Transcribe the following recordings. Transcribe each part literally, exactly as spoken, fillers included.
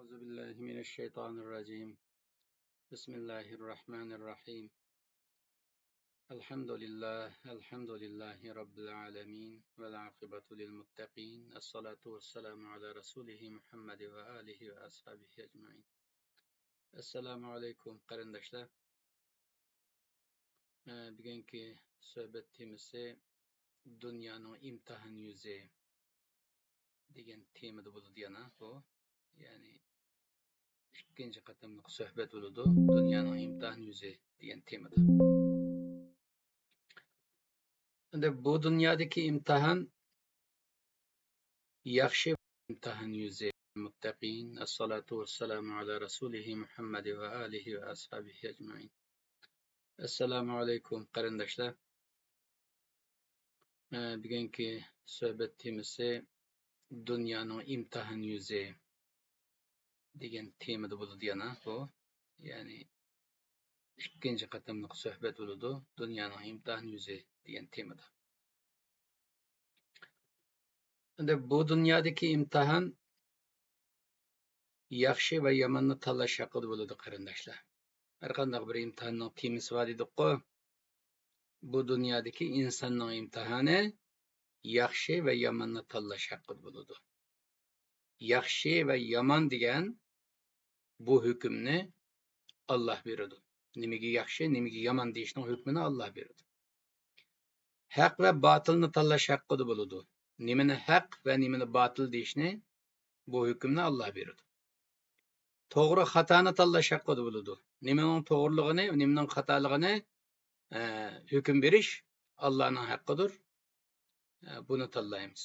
أعوذ بالله من الشيطان الرجيم. بسم الله الرحمن الرحيم. الحمد لله، الحمد لله رب العالمين، والعاقبة للمتقين، الصلاة والسلام على رسوله محمد وآله وأصحابه أجمعين. ئەسسالامۇ ئەلەيكۇم، قېرىنداشلار. ئە، بۈگۈنكى سۆھبەت تېمىسى دۇنيانىڭ ئىمتىھان يۈزى دېگەن تېمىدا بولىدۇ يەنە بۇ. يەنى ئىككىنچى قېتىملىق سۆھبەت بولىدۇ، دۇنيانىڭ ئىمتىھان يۈزى دېگەن تېمىدا. ئەمدى بۇ دۇنيادىكى ئىمتىھان ياخشى ئىمتىھان يۈزى. المتقين، الصلاة والسلام على رسوله محمد وآله وأصحابه أجمعين. ئەسسالامۇ ئەلەيكۇم، قېرىنداشلار. ئە، بۈگۈنكى سۆھبەت تېمىسى دۇنيانىڭ ئىمتىھان يۈزى دېگەن تېمىدا بولىدۇ يەنە بۇ. يەنى ئىككىنچى قېتىملىق سۆھبەت بولىدۇ، دۇنيانىڭ ئىمتىھان يۈزى دېگەن تېمىدا. ئەمدى بۇ دۇنيادىكى ئىمتىھان ياخشى ۋە ياماننى تاللاش ھەققىدە بولىدۇ، قېرىنداشلار. ھەرقانداق بىر ئىمتىھاننىڭ تېمىسى بار دېدۇققۇ. بۇ دۇنيادىكى ئىنساننىڭ ئىمتىھانى ياخشى ۋە ياماننى تاللاش ھەققىدە بولىدۇ. ياخشى ۋە يامان دېگەن بۇ ھۆكۈمنى ئاللاھ بېرىدۇ. نېمىگە ياخشى، نېمىگە يامان دېيىشنىڭ ھۆكمىنى ئاللاھ بېرىدۇ. ھەق ۋە باتىلنى تاللاش ھەققىدە بولىدۇ. نېمىنى ھەق ۋە نېمىنى باتىل دېيىشنى، بۇ ھۆكۈمنى ئاللاھ بېرىدۇ. توغرا خاتانى تاللاش ھەققىدە بولىدۇ. نېمىنىڭ توغرىلىقىنى، نېمىنىڭ خاتالىقىنى، ئە، ھۆكۈم بېرىش ئاللاھنىڭ ھەققىدۇر. ئە، بۇنى تاللايمىز.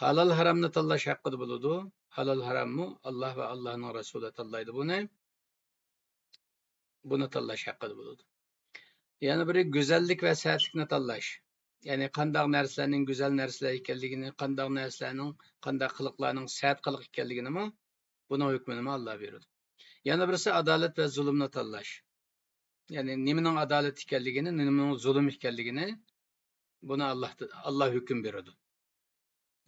ھالال ھارامنى تاللاش ھەققىدە بولىدۇ. ھالال ھاراممۇ ئاللاھ ۋە ئاللاھنىڭ رەسۇلى تاللايدۇ بۇنى. بۇنى تاللاش ھەققىدە بولىدۇ. يەنە بىرى گۈزەللىك ۋە سەتلىكنى تاللاش. يەنى قانداق نەرسىلەرنىڭ گۈزەل نەرسىلەر ئىكەنلىكىنى، قانداق نەرسىلەرنىڭ، قانداق قىلىقلارنىڭ سەت قىلىق ئىكەنلىكىنىمۇ، بۇنىڭ ھۆكمىنىمۇ ئاللاھ بېرىدۇ. يەنە بىرسى ئادالەت ۋە زۇلۇمنى تاللاش. يەنى نېمىنىڭ ئادالەت ئىكەنلىكىنى، نېمىنىڭ زۇلۇم ئىكەنلىكىنى، بۇنى ئاللاھ، ئاللاھ ھۆكۈم بېرىدۇ.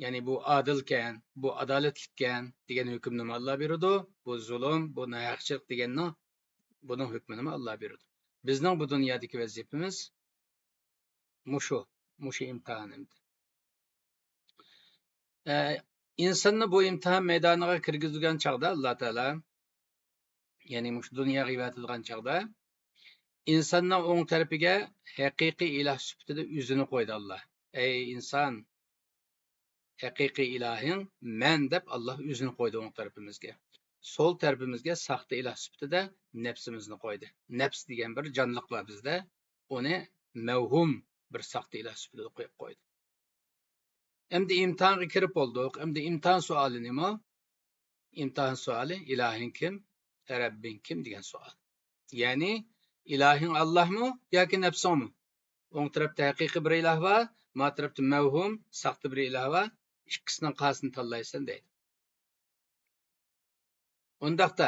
يەنى بۇ ئادىلكەن، بۇ ئادالەتلىككەن دېگەن ھۆكۈمنىمۇ ئاللاھ بېرىدۇ. بۇ زۇلۇم، بۇ ناھەقچىلىق دېگەننىڭ، بۇنىڭ ھۆكمىنىمۇ ئاللاھ بېرىدۇ. بىزنىڭ بۇ دۇنيادىكى ۋەزىپىمىز مۇشۇ، مۇشۇ ئىمتىھان ئەمدى. ئە، ئىنساننى بۇ ئىمتىھان مەيدانىغا كىرگۈزگەن چاغدا ئاللاھ تائالا، يەنى مۇشۇ دۇنياغا ئېۋەتىدىغان چاغدا، ئىنساننىڭ ئوڭ تەرىپىگە ھەقىقىي ئىلاھ سۈپىتىدە ئۆزىنى قويدى ئاللاھ. ئەي ئىنسان، ھەقىقىي ئىلاھىڭ مەن دەپ ئاللاھ ئۆزىنى قويدى ئوڭ تەرىپىمىزگە. سول تەرىپىمىزگە ساختا ئىلاھ سۈپىتىدە نەپسىمىزنى قويدى. نەپس دېگەن بىر جانلىق بار بىزدە. ئۇنى مەۋھۇم بىر ساختا ئىلاھ سۈپىتىدە قويۇپ قويدى. ئەمدى ئىمتىھانغا كىرىپ بولدۇق. ئەمدى ئىمتىھان سوئالى نېمە؟ ئىمتىھان سوئالى، ئىلاھىڭ كىم، رەببىڭ كىم دېگەن سوئال. يەنى، ئىلاھىڭ ئاللاھمۇ ياكى نەپسىڭمۇ؟ ئوڭ تەرەپتە ھەقىقىي بىر ئىلاھ بار، ما تەرەپتە مەۋھۇم، ساختا بىر ئىلاھ بار. ئىككىسىنىڭ قايسىنى تاللايسەن دەيدۇ. ئۇنداقتا،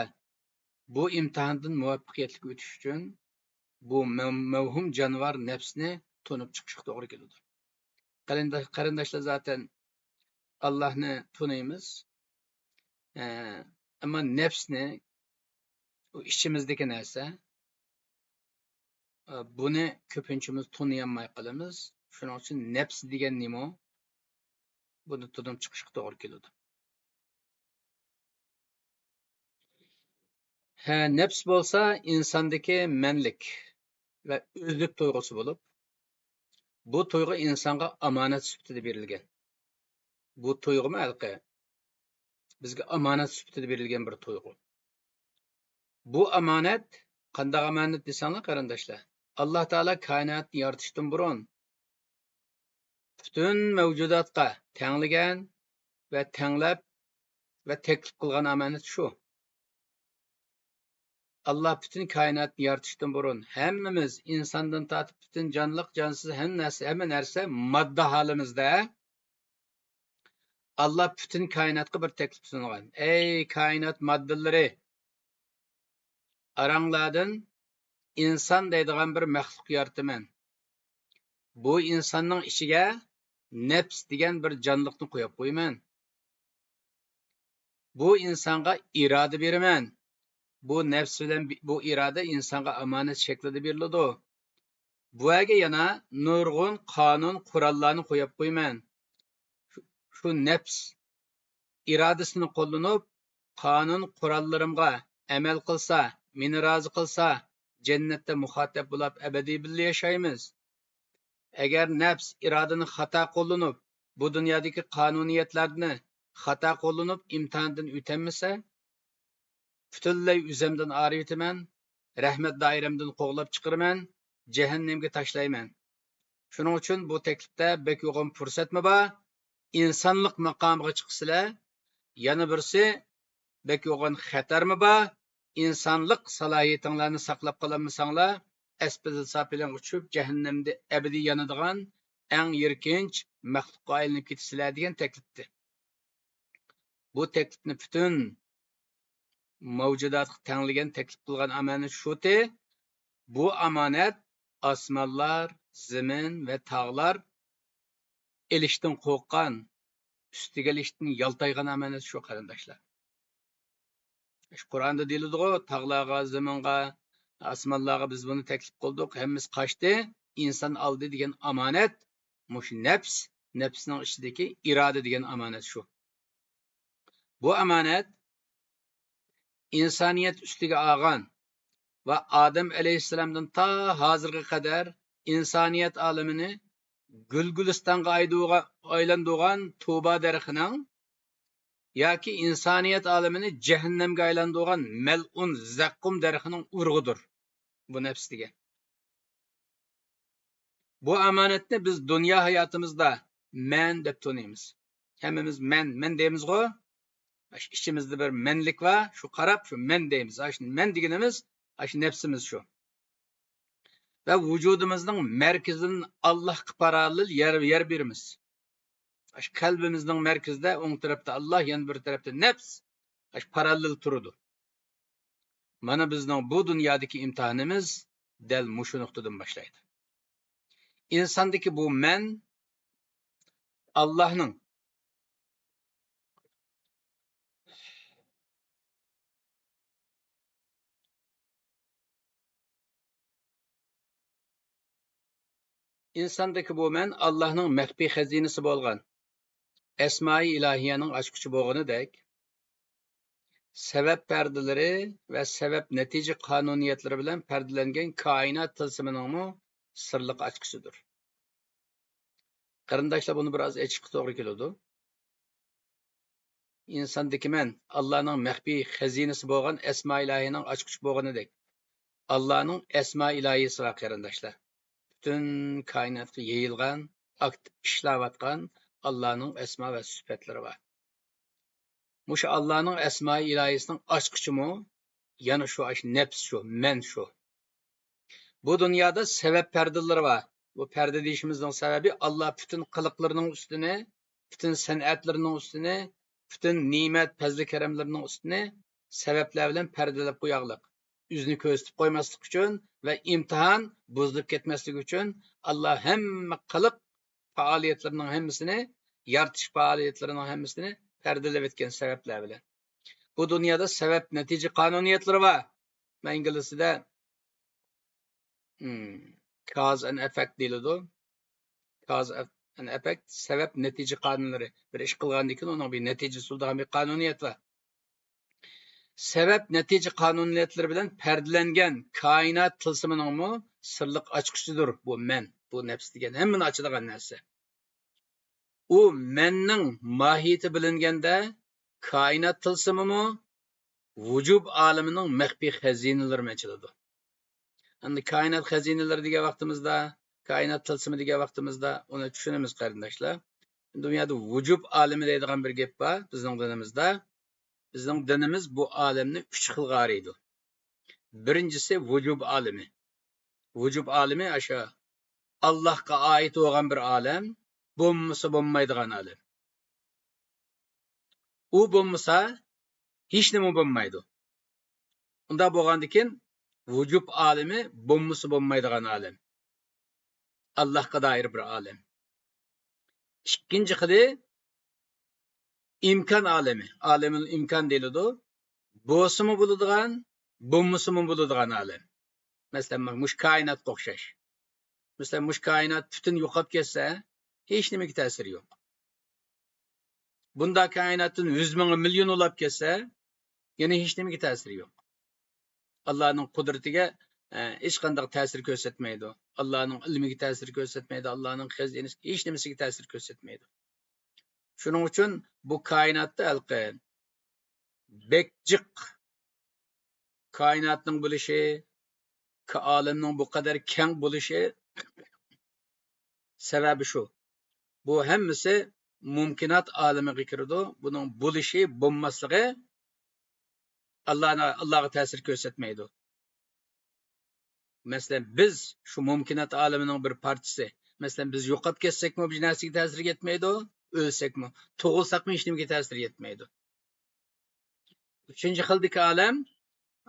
بۇ ئىمتىھاندىن مۇۋەپپەقىيەتلىك ئۆتۈش ئۈچۈن بۇ مەۋ-، مەۋھۇم جانىۋار نەپسنى تونۇپ چىقىشقا توغرا كېلىدۇ. قېرىندا-، قېرىنداشلار، زاتەن ئاللاھنى تونۇيمىز. ئە، ئەمما نەپسنى، ئۇ ئىچىمىزدىكى نەرسە، ئە، بۇنى كۆپىنچىمىز تونۇيالماي قالىمىز. شۇنىڭ ئۈچۈن نەپس دېگەن نېمە؟ بۇنى تونۇپ چىقىشقا توغرا كېلىدۇ. ھە، نەپس بولسا ئىنساندىكى مەنلىك ۋە ئۆزلۈك تۇيغۇسى بولۇپ، بۇ تۇيغۇ ئىنسانغا ئامانەت سۈپىتىدە بېرىلگەن. بۇ تۇيغۇمۇ ھېلىقى بىزگە ئامانەت سۈپىتىدە بېرىلگەن بىر تۇيغۇ. بۇ ئامانەت قانداق ئامانەت دېسەڭلار، قېرىنداشلار؟ ئاللاھ تائالا كائىناتنى يارىتىشتىن بۇرۇن پۈتۈن مەۋجۇداتقا تەڭلىگەن ۋە تەڭلەپ ۋە تەكلىپ قىلغان ئامانەت شۇ. ئاللاھ پۈتۈن كائىناتنى يارىتىشتىن بۇرۇن ھەممىمىز، ئىنساندىن تارتىپ پۈتۈن جانلىق، جانسىز، ھەممە نەرسە، ھەممە نەرسە ماددا ھالىمىزدا ئاللاھ پۈتۈن كائىناتقا بىر تەكلىپ سۇنغان. ئەي كائىنات ماددىلىرى! ئاراڭلاردىن ئىنسان دەيدىغان بىر مەخلۇق يارىتىمەن. بۇ ئىنساننىڭ ئىچىگە نەپس دېگەن بىر جانلىقنى قويۇپ قويىمەن. بۇ ئىنسانغا ئىرادە بېرىمەن. بۇ نەپس بىلەن بى-، بۇ ئىرادە ئىنسانغا ئامانەت شەكلىدە بېرىلىدۇ. بۇ يەرگە يەنە نۇرغۇن قانۇن، قوراللارنى قويۇپ قويىمەن. شۇ، شۇ نەپس ئىرادىسىنى قوللىنىپ، قانۇن، قوراللىرىمغا ئەمەل قىلسا، مېنى رازى قىلسا، جەننەتتە مۇخاتەپ بولۇپ ئەبەدىي بىللە ياشايمىز. ئەگەر نەپس ئىرادىنى خاتا قوللىنىپ، بۇ دۇنيادىكى قانۇنىيەتلەرنى خاتا قوللىنىپ، ئىمتىھاندىن ئۆتەلمىسە، پۈتۈنلەي ئۆزۈمدىن ئايرىۋېتىمەن، رەھمەت دائىرەمدىن قوغلاپ چىقىرىمەن، جەھەننەمگە تاشلايمەن. شۇنىڭ ئۈچۈن بۇ تەكلىپتە بەك يوغان پۇرسەتمۇ بار. ئىنسانلىق ماقامىغا چىقىسىلەر. يەنە بىرسى، بەك يوغان خەتەرمۇ بار. ئىنسانلىق سالاھىيىتىڭلارنى ساقلاپ قالالمىساڭلار، ئەسپىدىل ساپىلىڭغا چۈشۈپ، جەھەننەمدە ئەبەدىي يانىدىغان ئەڭ يىركىنچ مەخلۇققا ئايلىنىپ كېتىسىلەر، دېگەن تەكلىپتى. بۇ تەكلىپنى پۈتۈن مەۋجۇداتقا تەڭلىگەن، تەكلىپ قىلغان ئامانەت شۇتى. بۇ ئامانەت ئاسمانلار، زېمىن ۋە تاغلار ئېلىشتىن قورققان، ئۈستىگە ئېلىشتىن يالتايغان ئامانەت شۇ، قېرىنداشلار. شۇ قۇرئاندا دېيىلىدىغۇ، تاغلارغا، زېمىنغا، ئاسمانلارغا بىز بۇنى تەكلىپ قىلدۇق، ھەممىسى قاچتى، ئىنسان ئالدى دېگەن ئامانەت، مۇشۇ نەپس، نەپسنىڭ ئىچىدىكى ئىرادە دېگەن ئامانەت شۇ. بۇ ئامانەت ئىنسانىيەت ئۈستىگە ئالغان ۋە ئادەم ئەلەيھىسسالامدىن تا ھازىرغا قەدەر ئىنسانىيەت ئالىمىنى گۈل-گۈلىستانغا ئايدۇرغا-، ئايلاندۇرغان تۇبا دەرىخىنىڭ ياكى ئىنسانىيەت ئالىمىنى جەھەننەمگە ئايلاندۇرغان مەلئۇن زەققۇم دەرىخىنىڭ ئۇرۇغىدۇر بۇ نەپس دېگەن. بۇ ئامانەتنى بىز دۇنيا ھاياتىمىزدا مەن دەپ تونۇيمىز. ھەممىمىز مەن، مەن دەيمىزغۇ؟ ئاشۇ ئىچىمىزدە بىر مەنلىك بار، شۇ قاراپ شۇ مەن دەيمىز. ئاشۇ مەن دېگىنىمىز ئاشۇ نەپسىمىز شۇ. ۋە ۋۇجۇدىمىزنىڭ مەركىزىدىن ئاللاھقا پاراللېل يەر، يەر بېرىمىز. ئاشۇ قەلبىمىزنىڭ مەركىزىدە ئوڭ تەرەپتە ئاللاھ، يەنە بىر تەرەپتە نەپس، ئاشۇ پاراللېل تۇرىدۇ. مانا بىزنىڭ بۇ دۇنيادىكى ئىمتىھانىمىز دەل مۇشۇ نۇقتىدىن باشلايدۇ. ئىنساندىكى بۇ مەن ئاللاھنىڭ، ئىنساندىكى بۇ مەن ئاللاھنىڭ مەخپىي خەزىنىسى بولغان ئەسمائى ئىلاھىيەنىڭ ئاچقۇچى بولغىنىدەك، سەۋەب پەردىلىرى ۋە سەۋەب نەتىجە قانۇنىيەتلىرى بىلەن پەردىلەنگەن كائىنات تىلسىمىنىڭمۇ سىرلىق ئاچقۇچىدۇر. قېرىنداشلار، بۇنى بىر ئاز ئېچىشقا توغرا كېلىدۇ. ئىنساندىكى مەن ئاللانىڭ مەخپىي خەزىنىسى بولغان ئەسما ئىلاھىنىڭ ئاچقۇچى بولغىنىدەك، ئاللانىڭ ئەسما ئىلاھىسى بار، قېرىنداشلار. پۈتۈن كائىناتقا يېيىلغان، ئاكتىپ ئىشلەۋاتقان ئاللانىڭ ئەسما ۋە سۈپەتلىرى بار. مۇشۇ ئاللانىڭ ئەسما ئىلاھىسىنىڭ ئاچقۇچىمۇ يەنە شۇ، ئاشۇ نەپس شۇ، مەن شۇ. بۇ دۇنيادا سەۋەب پەردىلىرى بار. بۇ پەردە دېيىشىمىزنىڭ سەۋەبى، ئاللا پۈتۈن قىلىقلىرىنىڭ ئۈستىنى، پۈتۈن سەنئەتلىرىنىڭ ئۈستىنى، پۈتۈن نېمەت، پەزلى كەرەملىرىنىڭ ئۈستىنى سەۋەبلەر بىلەن پەردىلەپ قويغانلىق. ئۆزىنى كۆرسىتىپ قويماسلىق ئۈچۈن ۋە ئىمتىھان بۇزۇلۇپ كەتمەسلىكى ئۈچۈن، ئاللا ھەممە قىلىق پائالىيەتلىرىنىڭ ھەممىسىنى، يارىتىش پائالىيەتلىرىنىڭ ھەممىسىنى پەردىلەۋەتكەن سەۋەبلەر بىلەن. بۇ دۇنيادا سەۋەب نەتىجە قانۇنىيەتلىرى بار. مەن ئىنگلىزچىدە، ھىم، cause and effect دېيىلىدۇ. Cause and effect، سەۋەب نەتىجە قانۇنلىرى. بىر ئىش قىلغاندىن كېيىن ئۇنىڭ بىر نەتىجىسى بولىدىغان بىر قانۇنىيەت بار. سەۋەب نەتىجە قانۇنىيەتلىرى بىلەن پەردىلەنگەن كائىنات تىلسىمىنىڭمۇ سىرلىق ئاچقۇچىدۇر بۇ مەن، بۇ نەپس دېگەن ھەممىنى ئاچىدىغان نەرسە. ئۇ مەننىڭ ماھىيىتى بىلىنگەندە، كائىنات تىلسىمىمۇ، ۋۇجۇب ئالىمىنىڭ مەخپىي خەزىنىلىرىمۇ ئېچىلىدۇ. ئەمدى كائىنات خەزىنىلىرى دېگەن ۋاقتىمىزدا، كائىنات تىلسىمى دېگەن ۋاقتىمىزدا ئۇنى چۈشىنىمىز، قېرىنداشلار. دۇنيادا ۋۇجۇب ئالىمى دەيدىغان بىر گەپ بار بىزنىڭ دىنىمىزدا. بىزنىڭ دىنىمىز بۇ ئالەمنى ئۈچ خىلغا ئايرىيدۇ. بىرىنچىسى ۋۇجۇب ئالىمى. ۋۇجۇب ئالىمى ئاشۇ ئاللاھقا ئائىت بولغان بىر ئالەم، بولمىسا بولمايدىغان ئالەم. ئۇ بولمىسا ھېچنېمە بولمايدۇ. ئۇنداق بولغاندىكىن ۋۇجۇب ئالىمى بولمىسا بولمايدىغان ئالەم. ئاللاھقا دائىر بىر ئالەم. ئىككىنچى خىلى ئىمكان ئالىمى، ئالەمۇل ئىمكان دېيىلىدۇ. بولسىمۇ بولىدىغان، بولمىسىمۇ بولىدىغان ئالەم. مەسىلەن، مۇشۇ كائىناتقا ئوخشاش. مەسىلەن، مۇشۇ كائىنات پۈتۈن يوقاپ كەتسە، ھېچنېمىگە تەسىرى يوق. بۇنداق كائىناتتىن يۈز مىڭ مىليون ئۇلاپ كەتسە، يەنە ھېچنېمىگە تەسىرى يوق. ئاللانىڭ قۇدرىتىگە، ئە، ھېچقانداق تەسىر كۆرسەتمەيدۇ. ئاللانىڭ ئىلمىگە تەسىر كۆرسەتمەيدۇ. ئاللانىڭ خەزىنىسىگە، ھېچنېمىسىگە تەسىر كۆرسەتمەيدۇ. شۇنىڭ ئۈچۈن بۇ كائىناتتا ھېلىقى بەك جىق كائىناتنىڭ بولۇشى، كا-، ئالەمنىڭ بۇ قەدەر كەڭ بولۇشى سەۋەبى شۇ. بۇ ھەممىسى مۇمكىنات ئالىمىگە كىرىدۇ. بۇنىڭ بولۇشى، بولماسلىقى ئاللانى، ئاللاغا تەسىر كۆرسەتمەيدۇ. مەسىلەن، بىز شۇ مۇمكىنات ئالىمىنىڭ بىر پارچىسى. مەسىلەن، بىز يوقاپ كەتسەكمۇ بىر نەرسىگە تەسىر يەتمەيدۇ، ئۆلسەكمۇ، تۇغۇلساقمۇ ھېچنېمىگە تەسىر يەتمەيدۇ. ئۈچىنچى خىلدىكى ئالەم،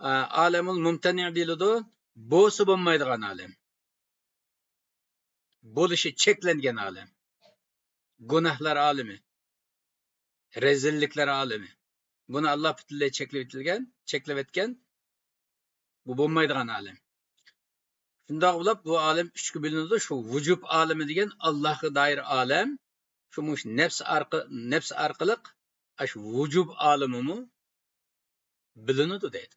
ئا، ئالەمۇل مۇمتەنىئ دېيىلىدۇ. بولسا بولمايدىغان ئالەم. بولۇشى چەكلەنگەن ئالەم. گۇناھلار ئالىمى. رەزىللىكلەر ئالىمى. بۇنى ئاللا پۈتۈنلەي چەكلىۋېتىلگەن، چەكلەۋەتكەن. بۇ بولمايدىغان ئالەم. شۇنداق بولۇپ، بۇ ئالەم ئۈچكە بۆلۈنىدۇ. شۇ ۋۇجۇب ئالىمى دېگەن ئاللاھقا دائىر ئالەم. شۇ مۇشۇ نەپس ئارقا-، نەپس ئارقىلىق ئاشۇ ۋۇجۇب ئالىمىمۇ بىلىنىدۇ دەيدۇ.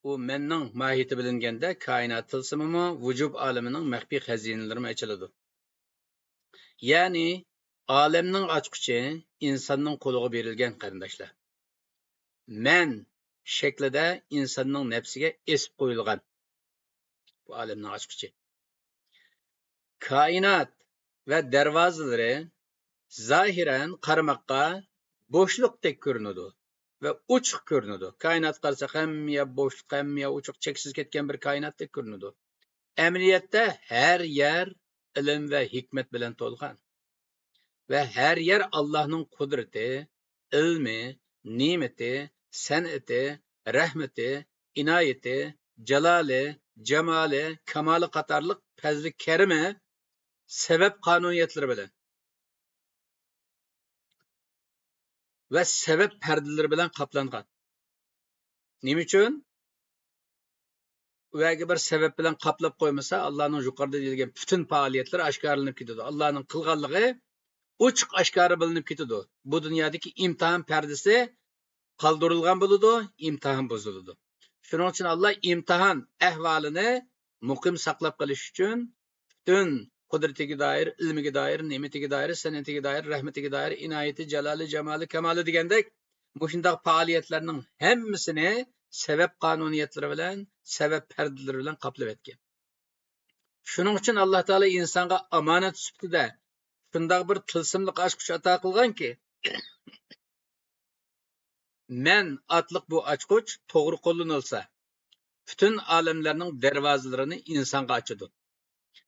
ئۇ مەننىڭ ماھىيىتى بىلىنگەندە، كائىنات تىلسىمىمۇ، ۋۇجۇب ئالىمىنىڭ مەخپىي خەزىنىلىرىمۇ ئېچىلىدۇ. يەنى، ئالەمنىڭ ئاچقۇچى ئىنساننىڭ قولىغا بېرىلگەن، قېرىنداشلار. مەن شەكلىدە ئىنساننىڭ نەپسىگە ئېسىپ قويۇلغان. بۇ ئالەمنىڭ ئاچقۇچى. كائىنات ۋە دەرۋازىلىرى زاھىرەن قارىماققا بوشلۇقتەك كۆرۈنىدۇ ۋە ئوچۇق كۆرۈنىدۇ. كائىناتقا قارىساق، ھەممە يەر بوشلۇق، ھەممە يەر ئوچۇق، چەكسىز كەتكەن بىر كائىناتتەك كۆرۈنىدۇ. ئەمەلىيەتتە ھەر يەر ئىلىم ۋە ھېكمەت بىلەن تولغان. ۋە ھەر يەر ئاللاھنىڭ قۇدرىتى، ئىلمى، نېمىتى، سەنئىتى، رەھمىتى، ئىنايىتى، جالالى، جامالى، كامالى قاتارلىق پەزلى كەرىمى سەۋەب قانۇنىيەتلىرى بىلەن ۋە سەۋەب پەردىلىرى بىلەن قاپلانغان. نېمە ئۈچۈن؟ ئۇ يەرگە بىر سەۋەب بىلەن قاپلاپ قويمىسا، ئاللانىڭ يۇقىرىدا دېيىلگەن پۈتۈن پائالىيەتلىرى ئاشكارىلىنىپ كېتىدۇ. ئاللانىڭ قىلغانلىقى ئوچۇق ئاشكارا بىلىنىپ كېتىدۇ. بۇ دۇنيادىكى ئىمتىھان پەردىسى قالدۇرۇلغان بولىدۇ، ئىمتىھان بۇزۇلىدۇ. شۇنىڭ ئۈچۈن ئاللا ئىمتىھان ئەھۋالىنى مۇقىم ساقلاپ قېلىش ئۈچۈن پۈتۈن قۇدرىتىگە دائىر، ئىلمىگە دائىر، نېمىتىگە دائىر، سەنئىتىگە دائىر، رەھمىتىگە دائىر، ئىنايىتى، جالالى، جامالى، كامالى دېگەندەك مۇشۇنداق پائالىيەتلەرنىڭ ھەممىسىنى سەۋەب قانۇنىيەتلىرى بىلەن، سەۋەب پەردىلىرى بىلەن قاپلىۋەتكەن. شۇنىڭ ئۈچۈن ئاللا تائالا ئىنسانغا ئامانەت سۈپىتىدە شۇنداق بىر تىلسىملىق ئاچقۇچ ئاتا قىلغانكى، مەن ئاتلىق بۇ ئاچقۇچ توغرا قوللىنىلسا، پۈتۈن ئالەملەرنىڭ دەرۋازىلىرىنى ئىنسانغا ئاچىدۇ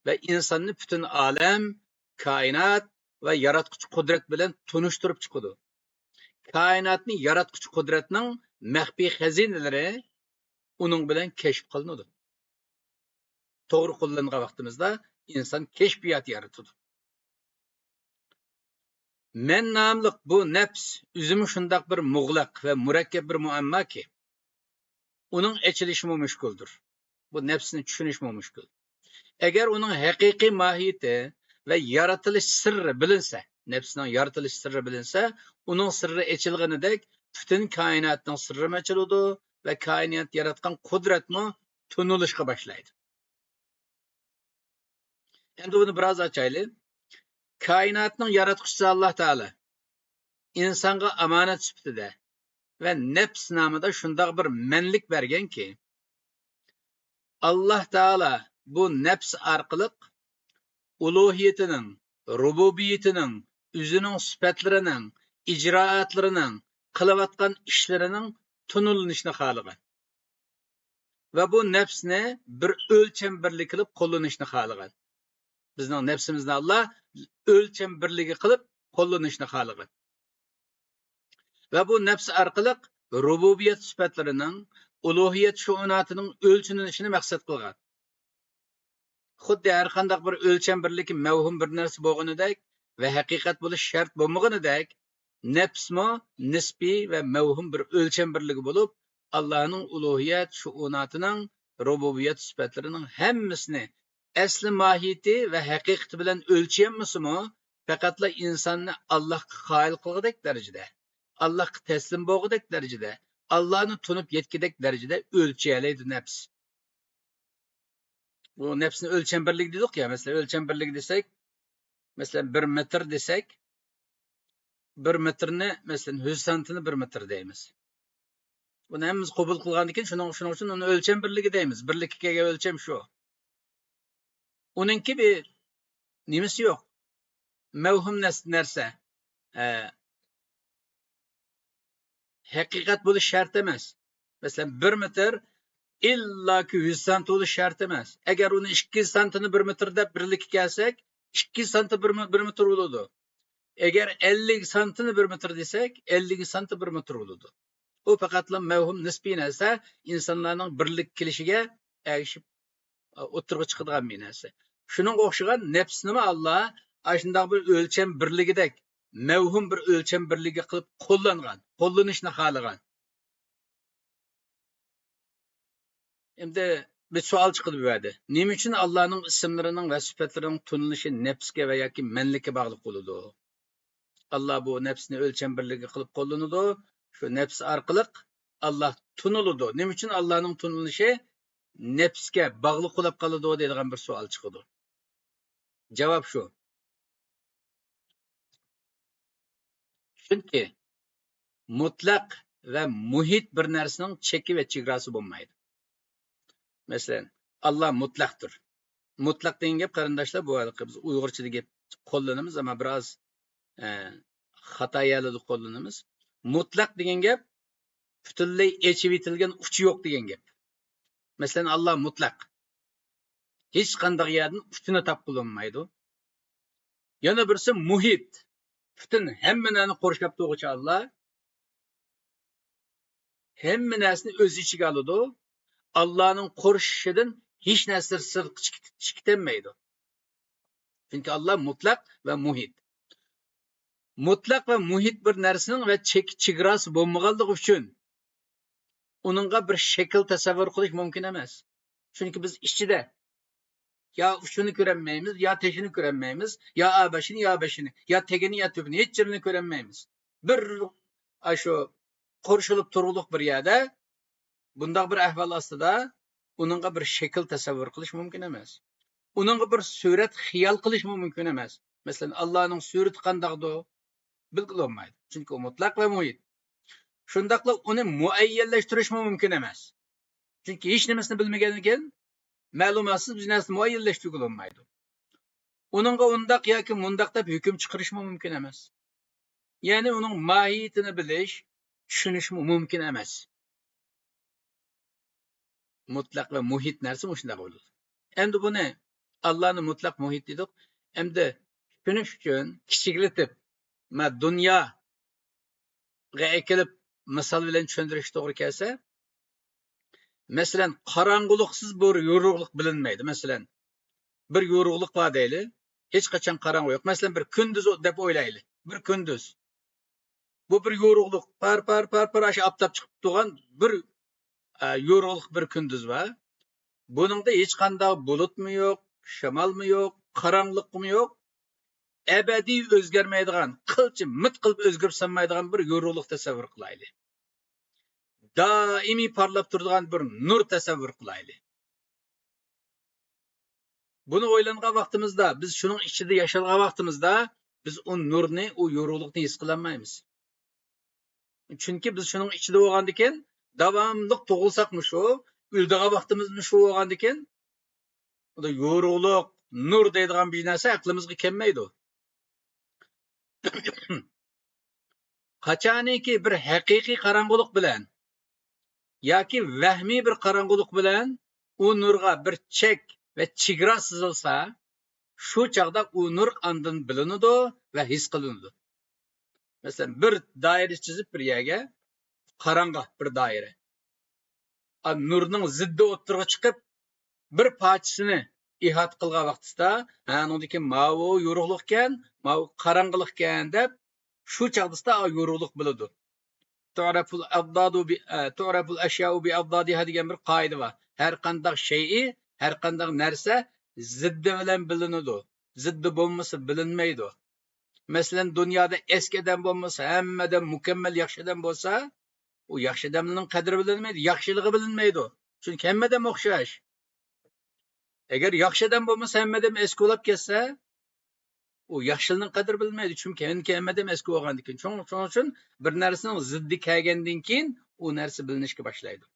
ۋە ئىنساننى پۈتۈن ئالەم، كائىنات ۋە ياراتقۇچى قۇدرەت بىلەن تونۇشتۇرۇپ چىقىدۇ. كائىناتنى ياراتقۇچى قۇدرەتنىڭ مەخپىي خەزىنىلىرى ئۇنىڭ بىلەن كەشىپ قىلىنىدۇ. توغرا قوللانغان ۋاقتىمىزدا ئىنسان كەشپىيات يارىتىدۇ. مەن ناملىق بۇ نەپس ئۆزىمۇ شۇنداق بىر مۇغلەق ۋە مۇرەككەپ بىر مۇئەمماكى، ئۇنىڭ ئېچىلىشىمۇ مۈشكۈلدۇر. بۇ نەپسنى چۈشىنىشمۇ مۈشكۈل. ئەگەر ئۇنىڭ ھەقىقىي ماھىيىتى ۋە يارىتىلىش سىرى بىلىنسە، نەپسنىڭ يارىتىلىش سىرى بىلىنسە، ئۇنىڭ سىرى ئېچىلغىنىدەك پۈتۈن كائىناتنىڭ سىرىمۇ ئېچىلىدۇ ۋە كائىنات ياراتقان قۇدرەتمۇ تونۇلۇشقا باشلايدۇ. ئەمدى بۇنى بىراز ئاچايلى. كائىناتنىڭ ياراتقۇچىسى ئاللا تائالا ئىنسانغا ئامانەت سۈپىتىدە ۋە نەپس نامىدا شۇنداق بىر مەنلىك بەرگەنكى، ئاللا تائالا بۇ نەپس ئارقىلىق ئۇلۇھىيىتىنىڭ، رۇبۇبىيىتىنىڭ، ئۆزىنىڭ سۈپەتلىرىنىڭ، ئىجرائاتلىرىنىڭ، قىلىۋاتقان ئىشلىرىنىڭ تونۇلۇشىنى خالىغان. ۋە بۇ نەپسنى بىر ئۆلچەم بىرلىكى قىلىپ قوللىنىشنى خالىغان. بىزنىڭ نەپسىمىزنى ئاللا ئۆلچەم بىرلىكى قىلىپ قوللىنىشنى خالىغان. ۋە بۇ نەپس ئارقىلىق رۇبۇبىيەت سۈپەتلىرىنىڭ، ئۇلۇھىيەت شۇئۇناتىنىڭ ئۆلچىنىشىنى مەقسەت قىلغان. خۇددى ھەر قانداق بىر ئۆلچەم بىرلىكى مەۋھۇم بىر نەرسە بولغىنىدەك ۋە ھەقىقەت بولۇش شەرت بولمىغىنىدەك، نەپسمۇ نىسپىي ۋە مەۋھۇم بىر ئۆلچەم بىرلىكى بولۇپ، ئاللانىڭ ئۇلۇھىيەت شۇئۇناتىنىڭ، رۇبۇبىيەت سۈپەتلىرىنىڭ ھەممىسىنى ئەسلى ماھىيىتى ۋە ھەقىقىتى بىلەن ئۆلچىيەلمىسىمۇ، پەقەتلا ئىنساننى ئاللاھقا قايىل قىلغۇدەك دەرىجىدە، ئاللاھقا تەسلىم بولغۇدەك دەرىجىدە، ئاللانى تونۇپ يەتكۈدەك دەرىجىدە ئۆلچىيەلەيدۇ نەپس. بۇ نەپسنى ئۆلچەم بىرلىكى دېدۇق يا، مەسىلەن، ئۆلچەم بىرلىكى دېسەك، مەسىلەن، بىر مېتىر دېسەك، بىر مېتىرنى، مەسىلەن، يۈز سانتىنى بىر مېتىر دەيمىز. بۇنى ھەممىمىز قوبۇل قىلغاندىن كېيىن، شۇنىڭ، شۇنىڭ ئۈچۈن ئۇنى ئۆلچەم بىرلىكى دەيمىز. بىرلىككە كەلگەن ئۆلچەم شۇ. ئۇنىڭكى بىر نېمىسى يوق. مەۋھۇم نەس-، نەرسە. ھە. ھەقىقەت بولۇش شەرت ئەمەس. مەسىلەن، بىر مېتىر ئىللاكى يۈز سانتى بولۇش شەرت ئەمەس. ئەگەر ئۇنى ئىككى يۈز سانتىنى بىر مېتىر دەپ بىرلىككە كەلسەك، ئىككى يۈز سانتى بىر مې-، بىر مېتىر بولىدۇ. ئەگەر ئەللىك سانتىنى بىر مېتىر دېسەك، ئەللىك سانتى بىر مېتىر بولىدۇ. ئۇ پەقەتلا مەۋھۇم نىسپىي نەرسە، ئىنسانلارنىڭ بىرلىككە كېلىشىگە ئەگىشىپ ئوتتۇرىغا چىقىدىغان بىر نەرسە. شۇنىڭغا ئوخشىغان نەپسنىمۇ ئاللا ئاشۇنداق بىر ئۆلچەم بىرلىكىدەك، مەۋھۇم بىر ئۆلچەم بىرلىكى قىلىپ قوللانغان، قوللىنىشنى خالىغان. ئەمدى بىر سوئال چىقىدۇ بۇ يەردە. نېمە ئۈچۈن ئاللانىڭ ئىسىملىرىنىڭ ۋە سۈپەتلىرىنىڭ تونۇلۇشى نەپسكە ۋە ياكى مەنلىككە باغلىق بولىدۇ؟ ئاللا بۇ نەپسنى ئۆلچەم بىرلىكى قىلىپ قوللىنىدۇ. شۇ نەپس ئارقىلىق ئاللا تونۇلىدۇ. نېمە ئۈچۈن ئاللانىڭ تونۇلۇشى نەپسكە باغلىق بولۇپ قالىدۇ دەيدىغان بىر سوئال چىقىدۇ. جاۋاب شۇ. چۈنكى مۇتلەق ۋە مۇھىت بىر نەرسىنىڭ چېكى ۋە چېگراسى بولمايدۇ. مەسىلەن، ئاللا مۇتلەقتۇر. مۇتلەق دېگەن گەپ، قېرىنداشلار، بۇ ھېلىقى بىز ئۇيغۇرچىدا گەپ قوللىنىمىز، ئەمما بىراز، ئە، خاتا يەرلەردە قوللىنىمىز. مۇتلەق دېگەن گەپ پۈتۈنلەي ئېچىۋېتىلگەن، ئۇچى يوق دېگەن گەپ. مەسىلەن، ئاللا مۇتلەق. ھېچقانداق يەردىن ئۇچىنى تاپقىلى بولمايدۇ. يەنە بىرسى مۇھىت. پۈتۈن ھەممە نەرسىنى قورشاپ تۇرغۇچى ئاللا. ھەممە نەرسىنى ئۆز ئىچىگە ئالىدۇ. ئاللانىڭ قورشىشىدىن ھېچ نەرسە سىرتقا چىقىپ، چىقىپ كېتەلمەيدۇ. چۈنكى ئاللا مۇتلەق ۋە مۇھىت. مۇتلەق ۋە مۇھىت بىر نەرسىنىڭ ۋە چېك-، چېگراسى بولمىغانلىقى ئۈچۈن ئۇنىڭغا بىر شەكىل تەسەۋۋۇر قىلىش مۇمكىن ئەمەس. چۈنكى بىز ئىچىدە يا ئۇچىنى كۆرەلمەيمىز، يا تېشىنى كۆرەلمەيمىز، يا ئا بېشىنى، يا بېشىنى، يا تېگىنى، يا تۈپىنى، ھېچ يېرىنى كۆرەلمەيمىز. بىر، ئاشۇ قورشىلىپ تۇرغۇلۇق بىر يەردە بۇنداق بىر ئەھۋال ئاستىدا ئۇنىڭغا بىر شەكىل تەسەۋۋۇر قىلىش مۇمكىن ئەمەس. ئۇنىڭغا بىر سۈرەت خىيال قىلىشمۇ مۇمكىن ئەمەس. مەسىلەن، ئاللانىڭ سۈرىتى قانداقدۇ؟ بىلگىلى بولمايدۇ. چۈنكى ئۇ مۇتلەق ۋە مۇھىت. شۇنداقلا ئۇنى مۇئەييەنلەشتۈرۈشمۇ مۇمكىن ئەمەس. چۈنكى ھېچ نېمىسىنى بىلمىگەندىن كېيىن مەلۇماتسىز بىر نەرسىنى مۇئەييەنلەشتۈرگىلى بولمايدۇ. ئۇنىڭغا ئۇنداق ياكى مۇنداق دەپ ھۆكۈم چىقىرىشمۇ مۇمكىن ئەمەس. يەنى ئۇنىڭ ماھىيىتىنى بىلىش، چۈشىنىشمۇ مۇمكىن ئەمەس. مۇتلەق ۋە مۇھىت نەرسە مۇشۇنداق بولىدۇ. ئەمدى بۇنى ئاللانى مۇتلەق مۇھىت دېدۇق. ئەمدى چۈشىنىش ئۈچۈن كىچىكلىتىپ، مانا دۇنياغا ئەكېلىپ مىسال بىلەن چۈشەندۈرۈش توغرا كەلسە، مەسىلەن، قاراڭغۇلۇقسىز بىر يورۇقلۇق بىلىنمەيدۇ. مەسىلەن، بىر يورۇقلۇق بار دەيلى. ھېچقاچان قاراڭغۇ يوق. مەسىلەن، بىر كۈندۈز دەپ ئويلايلى. بىر كۈندۈز. بۇ بىر يورۇقلۇق. پار، پار، پار، پار، ئاشۇ ئاپتاپ چىقىپ تۇرغان بىر، ئە، يورۇقلۇق بىر كۈندۈز بار. بۇنىڭدا ھېچقانداق بۇلۇتمۇ يوق، شامالمۇ يوق، قاراڭغۇلۇقمۇ يوق. ئەبەدىي ئۆزگەرمەيدىغان، قىلچە مىت قىلىپ ئۆزگىرىپ سالمايدىغان بىر يورۇقلۇق تەسەۋۋۇر قىلايلى. دائىمىي پارلاپ تۇرىدىغان بىر نۇر تەسەۋۋۇر قىلايلى. بۇنى ئويلانغان ۋاقتىمىزدا، بىز شۇنىڭ ئىچىدە ياشالغان ۋاقتىمىزدا، بىز ئۇ نۇرنى، ئۇ يورۇقلۇقنى ھېس قىلالمايمىز. چۈنكى بىز شۇنىڭ ئىچىدە بولغاندىكىن، داۋاملىق تۇغۇلساقمۇ شۇ، ئۆلىدىغان ۋاقتىمىزمۇ شۇ بولغاندىكىن، بۇ يورۇقلۇق، نۇر دەيدىغان بىر نەرسە ئەقلىمىزگە كەلمەيدۇ. قاچانكى بىر ھەقىقىي قاراڭغۇلۇق بىلەن ياكى ۋەھمىي بىر قاراڭغۇلۇق بىلەن ئۇ نۇرغا بىر چەك ۋە چېگرا سىزىلسا، شۇ چاغدا ئۇ نۇر ئاندىن بىلىنىدۇ ۋە ھېس قىلىنىدۇ. مەسىلەن، بىر دائىرە چىزىپ بىر يەرگە، قاراڭغۇ بىر دائىرە. ئا، نۇرنىڭ زىددى ئوتتۇرىغا چىقىپ، بىر پارچىسىنى ئىھاتە قىلغان ۋاقتىسىدا، ھە، ئۇنىڭدىكى ماۋۇ يورۇقلۇقكەن، ماۋۇ قاراڭغۇلۇقكەن دەپ، شۇ چاغدىسىدا يورۇقلۇق بىلىدۇ. تعرف الأضداد ب-، ئە، تعرف الأشياء بأضدادها دېگەن بىر قائىدە بار. ھەر قانداق شەيئى، ھەر قانداق نەرسە زىددى بىلەن بىلىنىدۇ. زىددى بولمىسا بىلىنمەيدۇ. مەسىلەن، دۇنيادا ئەسكى ئادەم بولمىسا، ھەممە ئادەم مۇكەممەل ياخشى ئادەم بولسا، ئۇ ياخشى ئادەمنىڭ قەدرى بىلىنمەيدۇ، ياخشىلىقى بىلىنمەيدۇ. چۈنكى ھەممە ئادەم ئوخشاش. ئەگەر ياخشى ئادەم بولمىسا، ھەممە ئادەم ئەسكى بولاپ كەتسە، ئۇ ياخشىلىقنىڭ قەدرى بىلىنمەيدۇ. چۈنكى ھەممە ئادەم ئەسكى بولغاندىن كېيىن. شۇڭ-، شۇنىڭ ئۈچۈن بىر نەرسىنىڭ زىددى كەلگەندىن كېيىن ئۇ نەرسە بىلىنىشكە باشلايدۇ.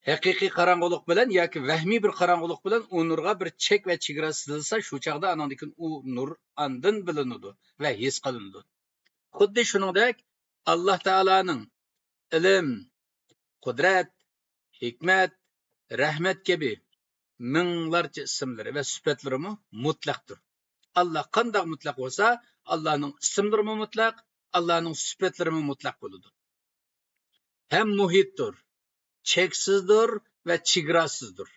ھەقىقىي قاراڭغۇلۇق بىلەن ياكى ۋەھمىي بىر قاراڭغۇلۇق بىلەن ئۇ نۇرغا بىر چەك ۋە چېگرا سىزىلسا، شۇ چاغدا ئانىڭدىن كېيىن ئۇ نۇر ئاندىن بىلىنىدۇ ۋە ھېس قىلىنىدۇ. خۇددى شۇنىڭدەك، ئاللا تائالانىڭ ئىلىم، قۇدرەت، ھېكمەت، رەھمەت كەبى مىڭلارچە ئىسىملىرى ۋە سۈپەتلىرىمۇ مۇتلەقتۇر. ئاللا قانداق مۇتلەق بولسا، ئاللانىڭ ئىسىملىرىمۇ مۇتلەق، ئاللانىڭ سۈپەتلىرىمۇ مۇتلەق بولىدۇ. ھەم مۇھىتتۇر، چەكسىزدۇر ۋە چېگراسىزدۇر.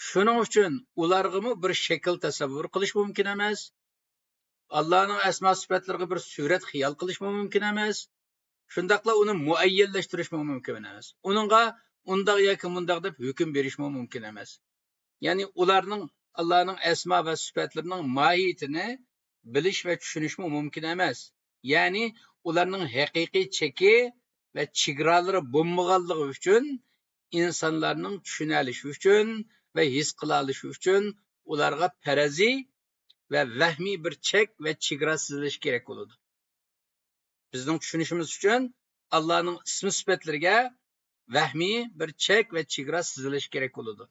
شۇنىڭ ئۈچۈن ئۇلارغىمۇ بىر شەكىل تەسەۋۋۇر قىلىش مۇمكىن ئەمەس. ئاللانىڭ ئەسما سۈپەتلىرىگە بىر سۈرەت خىيال قىلىشمۇ مۇمكىن ئەمەس. شۇنداقلا ئۇنى مۇئەييەنلەشتۈرۈشمۇ مۇمكىن ئەمەس. ئۇنىڭغا ئۇنداق ياكى مۇنداق دەپ ھۆكۈم بېرىشمۇ مۇمكىن ئەمەس. يەنى ئۇلارنىڭ، ئاللانىڭ ئەسما ۋە سۈپەتلىرىنىڭ ماھىيىتىنى بىلىش ۋە چۈشىنىشمۇ مۇمكىن ئەمەس. يەنى ئۇلارنىڭ ھەقىقىي چېكى ۋە چېگرالىرى بولمىغانلىقى ئۈچۈن، ئىنسانلارنىڭ چۈشىنەلىشى ئۈچۈن ۋە ھېس قىلالىشى ئۈچۈن ئۇلارغا پەرەزىي ۋە ۋەھمىي بىر چەك ۋە چېگرا سىزىلىشى كېرەك بولىدۇ. بىزنىڭ چۈشىنىشىمىز ئۈچۈن ئاللانىڭ ئىسمى سۈپەتلىرىگە ۋەھمىي بىر چەك ۋە چېگرا سىزىلىشى كېرەك بولىدۇ.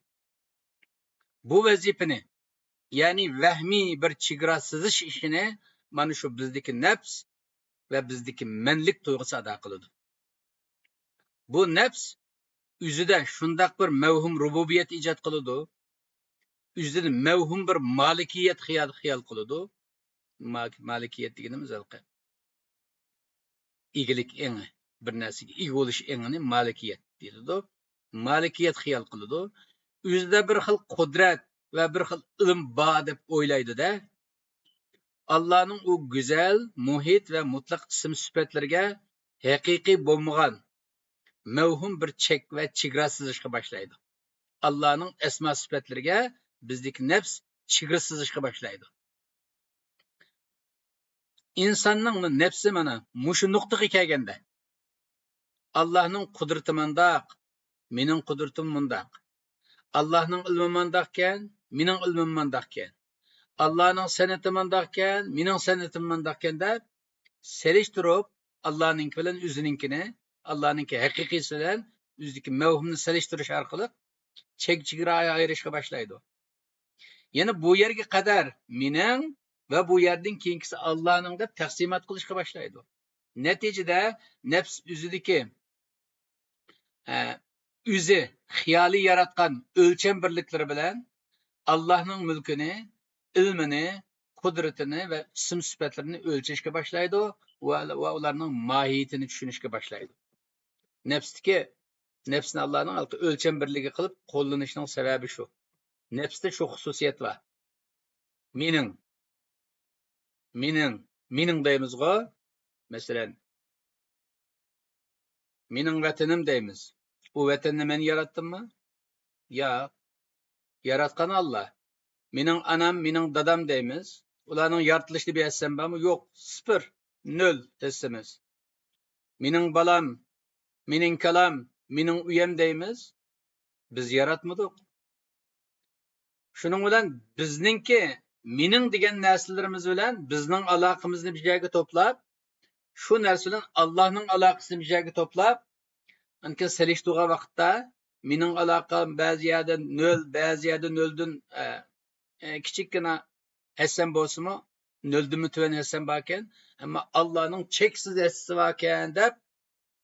بۇ ۋەزىپىنى، يەنى ۋەھمىي بىر چېگرا سىزىش ئىشىنى مانا شۇ بىزدىكى نەپس ۋە بىزدىكى مەنلىك تۇيغۇسى ئادا قىلىدۇ. بۇ نەپس ئۆزىدە شۇنداق بىر مەۋھۇم رۇبۇبىيەت ئىجاد قىلىدۇ، ئۆزىدە مەۋھۇم بىر مالىكىيەت خىيال، خىيال قىلىدۇ. ما-، مالىكىيەت دېگىنىمىز ھېلىقى ئىگىلىك ئېڭى، بىر نەرسىگە ئىگە بولۇش ئېڭىنى مالىكىيەت دېيىلىدۇ. مالىكىيەت خىيال قىلىدۇ. ئۆزىدە بىر خىل قۇدرەت ۋە بىر خىل ئىلىم بار دەپ ئويلايدۇ-دە. ئاللانىڭ ئۇ گۈزەل، مۇھىت ۋە مۇتلەق ئىسىم سۈپەتلىرىگە ھەقىقىي بولمىغان، مەۋھۇم بىر چەك ۋە چېگرا سىزىشقا باشلايدۇ. ئاللانىڭ ئەسما سۈپەتلىرىگە بىزدىكى نەپس چېگرا سىزىشقا باشلايدۇ. ئىنساننىڭ نەپسى مانا مۇشۇ نۇقتىغا كەلگەندە، ئاللانىڭ قۇدرىتى مۇنداق، مېنىڭ قۇدرىتىم مۇنداق. ئاللانىڭ ئىلمى مۇنداقكەن، مېنىڭ ئىلمىم مۇنداقكەن. ئاللانىڭ سەنئىتى مۇنداقكەن، مېنىڭ سەنئىتىم مۇنداقكەن دەپ سېلىشتۇرۇپ، ئاللانىڭكى بىلەن ئۆزىنىڭكىنى، ئاللانىڭكى ھەقىقىيسى بىلەن ئۆزىدىكى مەۋھۇمنى سېلىشتۇرۇش ئارقىلىق چەك-چېگرا ئايرىشقا باشلايدۇ. يەنى بۇ يەرگە قەدەر مېنىڭ ۋە بۇ يەردىن كېيىنكىسى ئاللانىڭ دەپ تەقسىمات قىلىشقا باشلايدۇ. نەتىجىدە نەپس ئۆزىدىكى، ئە، ئۆزى خىيالىي ياراتقان ئۆلچەم بىرلىكلىرى بىلەن ئاللانىڭ مۈلكىنى، ئىلمىنى، قۇدرىتىنى ۋە ئىسىم سۈپەتلىرىنى ئۆلچەشكە باشلايدۇ ۋە، ۋە ئۇلارنىڭ ماھىيىتىنى چۈشىنىشكە باشلايدۇ. نەپستىكى، نەپسنى ئاللانىڭ ھېلىقى ئۆلچەم بىرلىكى قىلىپ قوللىنىشىنىڭ سەۋەبى شۇ. نەپستە شۇ خۇسۇسىيەت بار. مېنىڭ، مېنىڭ، مېنىڭ دەيمىزغۇ. مەسىلەن، مېنىڭ ۋەتىنىم دەيمىز. ئۇ ۋەتەننى مەن ياراتتىممۇ؟ ياق. ياراتقان ئاللا. مېنىڭ ئانام، مېنىڭ دادام دەيمىز. ئۇلارنىڭ يارىتىلىشىدا بىر ھەسسەم بارمۇ؟ يوق. سىفىر. نۆل ھەسسىمىز. مېنىڭ بالام، مېنىڭ كالام، مېنىڭ ئۆيەم دەيمىز. بىز ياراتمىدۇق. شۇنىڭ بىلەن بىزنىڭكى مېنىڭ دېگەن نەرسىلىرىمىز بىلەن بىزنىڭ ئالاقىمىزنى بىر جايغا توپلاپ، شۇ نەرسە بىلەن ئاللانىڭ ئالاقىسىنى بىر جايغا توپلاپ، ئاندىن كېيىن سېلىشتۇرغان ۋاقىتتا مېنىڭ ئالاقەم بەزى يەردە نۆل، بەزى يەردە نۆلدىن، ئە، ئە، كىچىككىنە ھەسسەم بولسىمۇ، نۆلدىنمۇ تۆۋەن ھەسسەم باركەن، ئەمما ئاللانىڭ چەكسىز ھەسسىسى باركەن دەپ،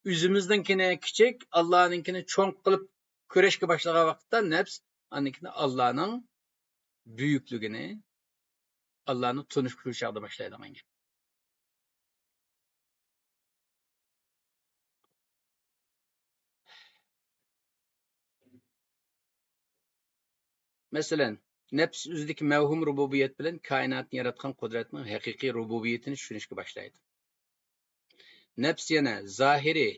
ئۆزىمىزنىڭكىنى كىچىك، ئاللانىڭكىنى چوڭ قىلىپ كۆرۈشكە باشلىغان ۋاقىتتا نەپس ئاندىن كېيىن ئاللانىڭ بۈيۈكلۈكىنى، ئاللانى تونۇشقا شۇ چاغدا باشلايدىغان گەپ. مەسىلەن، نەپس ئۆزىدىكى مەۋھۇم رۇبۇبىيەت بىلەن كائىناتنى ياراتقان قۇدرەتنىڭ ھەقىقىي رۇبۇبىيىتىنى چۈشىنىشكە باشلايدۇ. نەپس يەنە زاھىرىي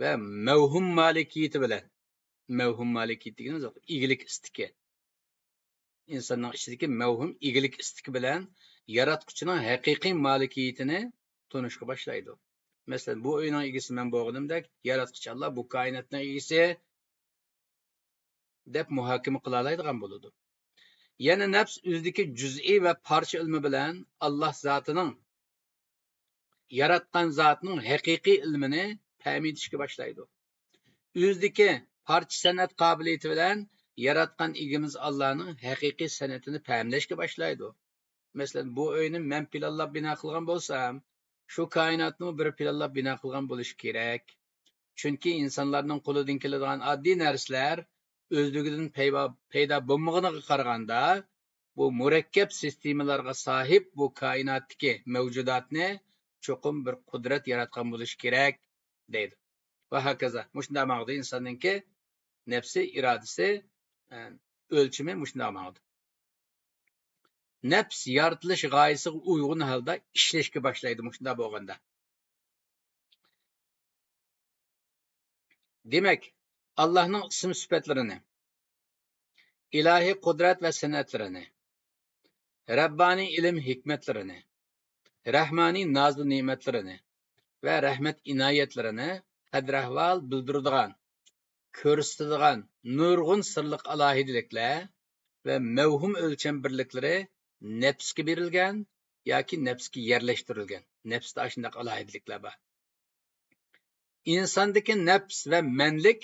ۋە مەۋھۇم مالىكىيىتى بىلەن، مەۋھۇم مالىكىيىتى دېگىنىمىز ئىگىلىك ئىستىكى. ئىنساننىڭ ئىچىدىكى مەۋھۇم ئىگىلىك ئىستىكى بىلەن ياراتقۇچىنىڭ ھەقىقىي مالىكىيىتىنى تونۇشقا باشلايدۇ. مەسىلەن، بۇ ئۆينىڭ ئىگىسى مەن بولغىنىمدەك، ياراتقۇچى ئاللا بۇ كائىناتنىڭ ئىگىسى، دەپ مۇھاكىمە قىلالايدىغان بولىدۇ. يەنە نەپس ئۆزىدىكى جۈزئىي ۋە پارچە ئىلمى بىلەن ئاللا زاتىنىڭ، ياراتقان زاتنىڭ ھەقىقىي ئىلمىنى پەم ئېتىشكە باشلايدۇ. ئۆزىدىكى پارچە سەنئەت قابىلىيىتى بىلەن ياراتقان ئىگىمىز ئاللانىڭ ھەقىقىي سەنئىتىنى پەملەشكە باشلايدۇ. مەسىلەن، بۇ ئۆينى مەن پىلانلاپ بىنا قىلغان بولسام، شۇ كائىناتنىمۇ بىرى پىلانلاپ بىنا قىلغان بولۇشى كېرەك. چۈنكى ئىنسانلارنىڭ قولىدىن كېلىدىغان ئاددىي نەرسىلەر ئۆزلۈكىدىن پەيدا، پەيدا بولمىغىنىغا قارىغاندا، بۇ مۇرەككەپ سىستېمىلارغا ساھىب بۇ كائىناتتىكى مەۋجۇداتنى چوقۇم بىر قۇدرەت ياراتقان بولۇشى كېرەك، دەيدۇ. ۋە ھاكازا. مۇشۇنداق ماڭىدۇ ئىنساننىڭكى نەپسى، ئىرادىسى، ئە، ئۆلچىمى مۇشۇنداق ماڭىدۇ. نەپس يارىتىلىش غايىسىغا ئۇيغۇن ھالدا ئىشلەشكە باشلايدۇ مۇشۇنداق بولغاندا. دېمەك، ئاللاھنىڭ ئىسىم سۈپەتلىرىنى، ئىلاھىي قۇدرەت ۋە سەنئەتلىرىنى، رەببانىي ئىلىم ھېكمەتلىرىنى، رەھمانىي نازۇ نېمەتلىرىنى ۋە رەھمەت ئىنايەتلىرىنى قەدىر-ئەھۋال بىلدۈرىدىغان، كۆرسىتىدىغان نۇرغۇن سىرلىق ئالاھىدىلىكلەر ۋە مەۋھۇم ئۆلچەم بىرلىكلىرى نەپسكە بېرىلگەن ياكى نەپسكە يەرلەشتۈرۈلگەن. نەپستە ئاشۇنداق ئالاھىدىلىكلەر بار. ئىنساندىكى نەپس ۋە مەنلىك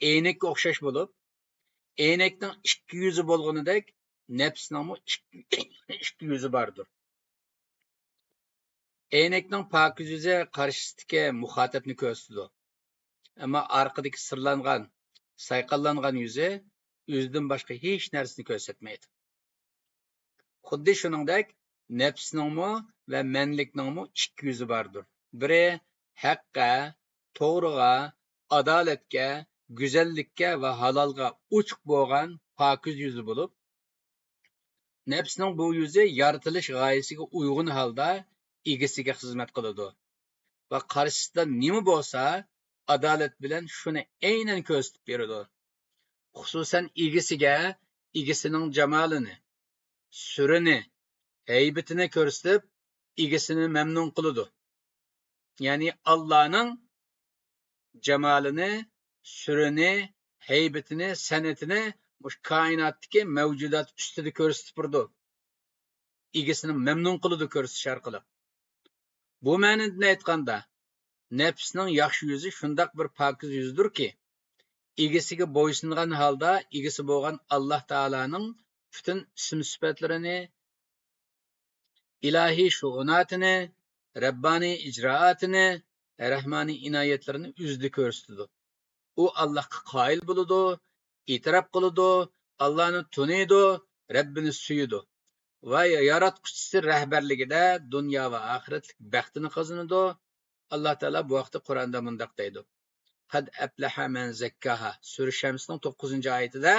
ئەينەككە ئوخشاش بولۇپ، ئەينەكنىڭ ئىككى يۈزى بولغىنىدەك، نەپسنىڭمۇ ئىككى، ئىككى يۈزى باردۇر. ئەينەكنىڭ پاكىز يۈزى قارشىسىدىكى مۇخاتەپنى كۆرسىتىدۇ. ئەمما ئارقىدىكى سىرلانغان، سايقاللانغان يۈزى ئۆزىدىن باشقا ھېچ نەرسىنى كۆرسەتمەيدۇ. خۇددى شۇنىڭدەك، نەپسنىڭمۇ ۋە مەنلىكنىڭمۇ ئىككى يۈزى باردۇر. بىرى ھەققە، توغرىغا، ئادالەتكە، گۈزەللىككە ۋە ھالالغا ئوچۇق بولغان پاكىز يۈزى بولۇپ، نەپسنىڭ بۇ يۈزى يارىتىلىش غايىسىگە ئۇيغۇن ھالدا ئىگىسىگە خىزمەت قىلىدۇ ۋە قارشىسىدا نېمە بولسا، ئادالەت بىلەن شۇنى ئەينەن كۆرسىتىپ بېرىدۇ. خۇسۇسەن ئىگىسىگە ئىگىسىنىڭ جامالىنى، سۈرىنى، ھەيبىتىنى كۆرسىتىپ، ئىگىسىنى مەمنۇن قىلىدۇ. يەنى ئاللانىڭ جامالىنى، سۈرىنى، ھەيبىتىنى، سەنئىتىنى مۇشۇ كائىناتتىكى مەۋجۇدات ئۈستىدە كۆرسىتىپ بېرىدۇ. ئىگىسىنى مەمنۇن قىلىدۇ كۆرسىتىش ئارقىلىق. بۇ مەنىدىن ئېيتقاندا، نەپسنىڭ ياخشى يۈزى شۇنداق بىر پاكىز يۈزدۇركى، ئىگىسىگە بويسۇنغان ھالدا ئىگىسى بولغان ئاللا تائالانىڭ پۈتۈن ئىسىم سۈپەتلىرىنى، ئىلاھىي شۇئۇناتىنى، رەببانىي ئىجرائاتىنى، رەھمانىي ئىنايەتلىرىنى ئۆزىدە كۆرسىتىدۇ. ئۇ ئاللاھقا قايىل بولىدۇ، ئېتىراپ قىلىدۇ، ئاللانى تونۇيدۇ، رەببىنى سۆيىدۇ ۋە ياراتقۇچىسى رەھبەرلىكىدە دۇنيا ۋە ئاخىرەتلىك بەختىنى قازىنىدۇ. ئاللا تائالا بۇ ھەقتە قۇرئاندا مۇنداق دەيدۇ: «قەد ئەپلەھە مەن زەككاھا» سۈرە شەمسنىڭ توققۇزىنچى ئايىتىدە،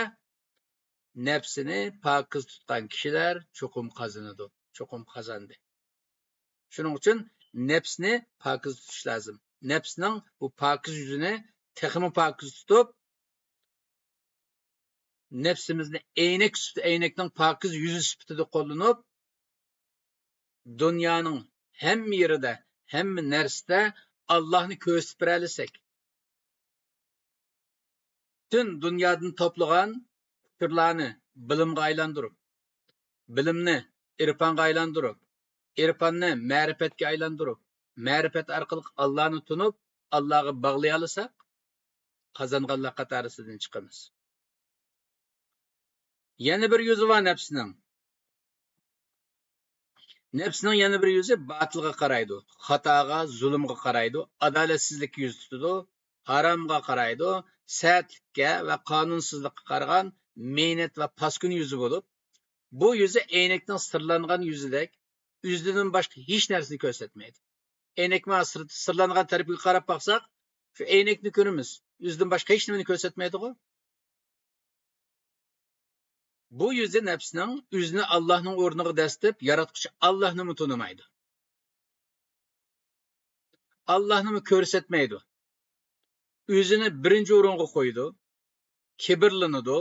«نەپسىنى پاكىز تۇتقان كىشىلەر چوقۇم قازىنىدۇ، چوقۇم قازاندى.» شۇنىڭ ئۈچۈن نەپسنى پاكىز تۇتۇش لازىم. نەپسنىڭ بۇ پاكىز يۈزىنى تېخىمۇ پاكىز تۇتۇپ، نەپسىمىزنى ئەينەك سۈپىتى، ئەينەكنىڭ پاكىز يۈزى سۈپىتىدە قوللىنىپ، دۇنيانىڭ ھەممە يېرىدە، ھەممە نەرسىدە ئاللاھنى كۆرسىتىپ بېرەلىسەك، پۈتۈن دۇنيادىن توپلىغان ئۇچۇرلارنى بىلىمغا ئايلاندۇرۇپ، بىلىمنى ئىرپانغا ئايلاندۇرۇپ، ئىرپاننى مەرىپەتكە ئايلاندۇرۇپ، مەرىپەت ئارقىلىق ئاللانى تونۇپ، ئاللاغا باغلىيالىساق، قازانغانلار قاتارىسىدىن چىقىمىز. يەنە بىر يۈزى بار نەپسنىڭ. نەپسنىڭ يەنە بىر يۈزى باتىلغا قارايدۇ، خاتاغا، زۇلۇمغا قارايدۇ، ئادالەتسىزلىككە يۈز تۇتىدۇ، ھارامغا قارايدۇ، سەتلىككە ۋە قانۇنسىزلىققا قارىغان مەينەت ۋە پاسكىنا يۈزى بولۇپ، بۇ يۈزى ئەينەكنىڭ سىرلانغان يۈزىدەك ئۆزىدىن باشقا ھېچ نەرسىنى كۆرسەتمەيدۇ. ئەينەك مانا سىر-، سىرلانغان تەرىپىگە قاراپ باقساق، شۇ ئەينەكنى كۆرىمىز. ئۆزىدىن باشقا ھېچ نېمىنى كۆرسەتمەيدىغۇ. بۇ يۈزى نەپسنىڭ ئۆزىنى ئاللاھنىڭ ئورنىغا دەسسىتىپ، ياراتقۇچى ئاللاھنىمۇ تونۇمايدۇ. ئاللاھنىمۇ كۆرسەتمەيدۇ. ئۆزىنى بىرىنچى ئورۇنغا قويىدۇ. كىبىرلىنىدۇ.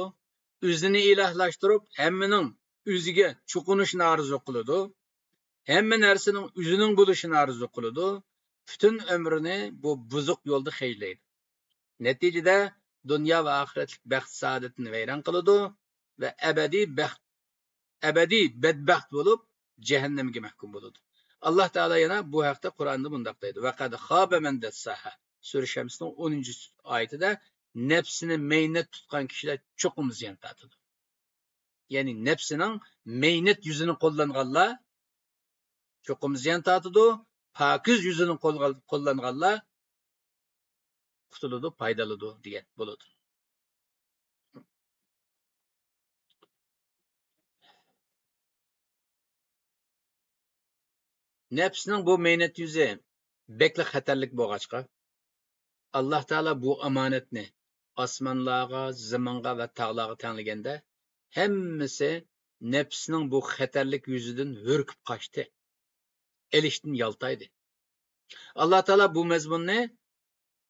ئۆزىنى ئىلاھلاشتۇرۇپ، ھەممىنىڭ ئۆزىگە چوقۇنۇشىنى ئارزۇ قىلىدۇ. ھەممە نەرسىنىڭ ئۆزىنىڭ بولۇشىنى ئارزۇ قىلىدۇ. پۈتۈن ئۆمرىنى بۇ بۇزۇق يولدا خەجلەيدۇ. نەتىجىدە دۇنيا ۋە ئاخىرەتلىك بەخت-سائادىتىنى ۋەيران قىلىدۇ ۋە ئەبەدىي بەخت، ئەبەدىي بەتبەخت بولۇپ، جەھەننەمگە مەھكۇم بولىدۇ. ئاللاھ تائالا يەنە بۇ ھەقتە قۇرئاندا مۇنداق دەيدۇ، «ۋەقەد خابە مەن دەسساھا.» سۈرە شەمسنىڭ ئونىنچى ئايىتىدە، نەپسىنى مەينەت تۇتقان كىشىلەر چوقۇم زىيان تارتىدۇ. يەنى نەپسىنىڭ مەينەت يۈزىنى قوللانغانلار چوقۇم زىيان تارتىدۇ، پاكىز يۈزىنى قولغا-، قوللانغانلار قۇتۇلىدۇ، پايدىلىنىدۇ دېگەن بولىدۇ. نەپسنىڭ بۇ مەينەت يۈزى بەكلا خەتەرلىك بولغاچقا، ئاللاھ تائالا بۇ ئامانەتنى ئاسمانلارغا، زېمىنغا ۋە تاغلارغا تەڭلىگەندە، ھەممىسى نەپسنىڭ بۇ خەتەرلىك يۈزىدىن ھۈركۈپ قاچتى. ئېلىشتىن يالتايدى. ئاللاھ تائالا بۇ مەزمۇننى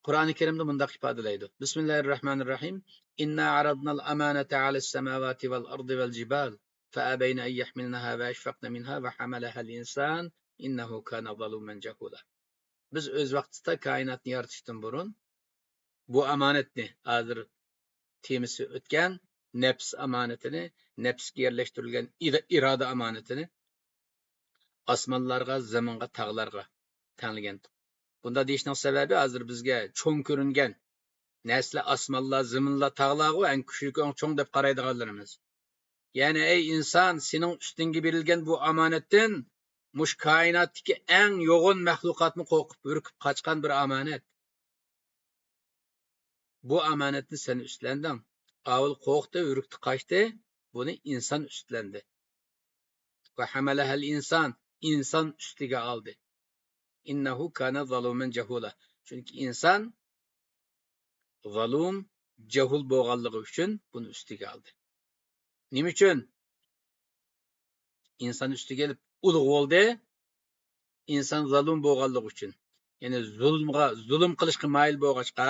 قۇرئانى كەرىمدە مۇنداق ئىپادىلەيدۇ. بىسمىللاھىررەھمانىررەھىم. إنا عرضنا الأمانة على السماوات والأرض والجبال فأبين أن يحملنها وأشفقن منها وحملها الإنسان إنه كان ظلوما جهولا. بىز ئۆز ۋاقتىدا كائىناتنى يارىتىشتىن بۇرۇن بۇ ئامانەتنى، ھازىر تېمىسى ئۆتكەن نەپس ئامانىتىنى، نەپسكە يەرلەشتۈرۈلگەن ئىرا-، ئىرادە ئامانىتىنى ئاسمانلارغا، زېمىنغا، تاغلارغا تەڭلىگەن. بۇنداق دېيىشنىڭ سەۋەبى، ھازىر بىزگە چوڭ كۆرۈنگەن نەرسىلەر ئاسمانلار، زېمىنلار، تاغلارغۇ ئەڭ كۈچلۈك، ئەڭ چوڭ دەپ قارايدىغانلىرىمىز. يەنى، ئەي ئىنسان، سېنىڭ ئۈستۈڭگە بېرىلگەن بۇ ئامانەتتىن مۇشۇ كائىناتتىكى ئەڭ يوغان مەخلۇقاتمۇ قورقۇپ، ھۈركۈپ قاچقان بىر ئامانەت. بۇ ئامانەتنى سەن ئۈستلەندىڭ. ئاۋۇ قورقتى، ھۈركتى، قاچتى. بۇنى ئىنسان ئۈستلەندى. ۋە ھەمەلەھەل ئىنسان، ئىنسان ئۈستىگە ئالدى. ئىننەھۇ كانە زالۇمەن جەھۇلا. چۈنكى ئىنسان زالۇم، جەھۇل بولغانلىقى ئۈچۈن بۇنى ئۈستىگە ئالدى. نېمە ئۈچۈن؟ ئىنسان ئۈستىگە ئېلىپ ئۇلۇغ بولدى. ئىنسان زالۇم بولغانلىقى ئۈچۈن، يەنى زۇلۇمغا، زۇلۇم قىلىشقا مايىل بولغاچقا،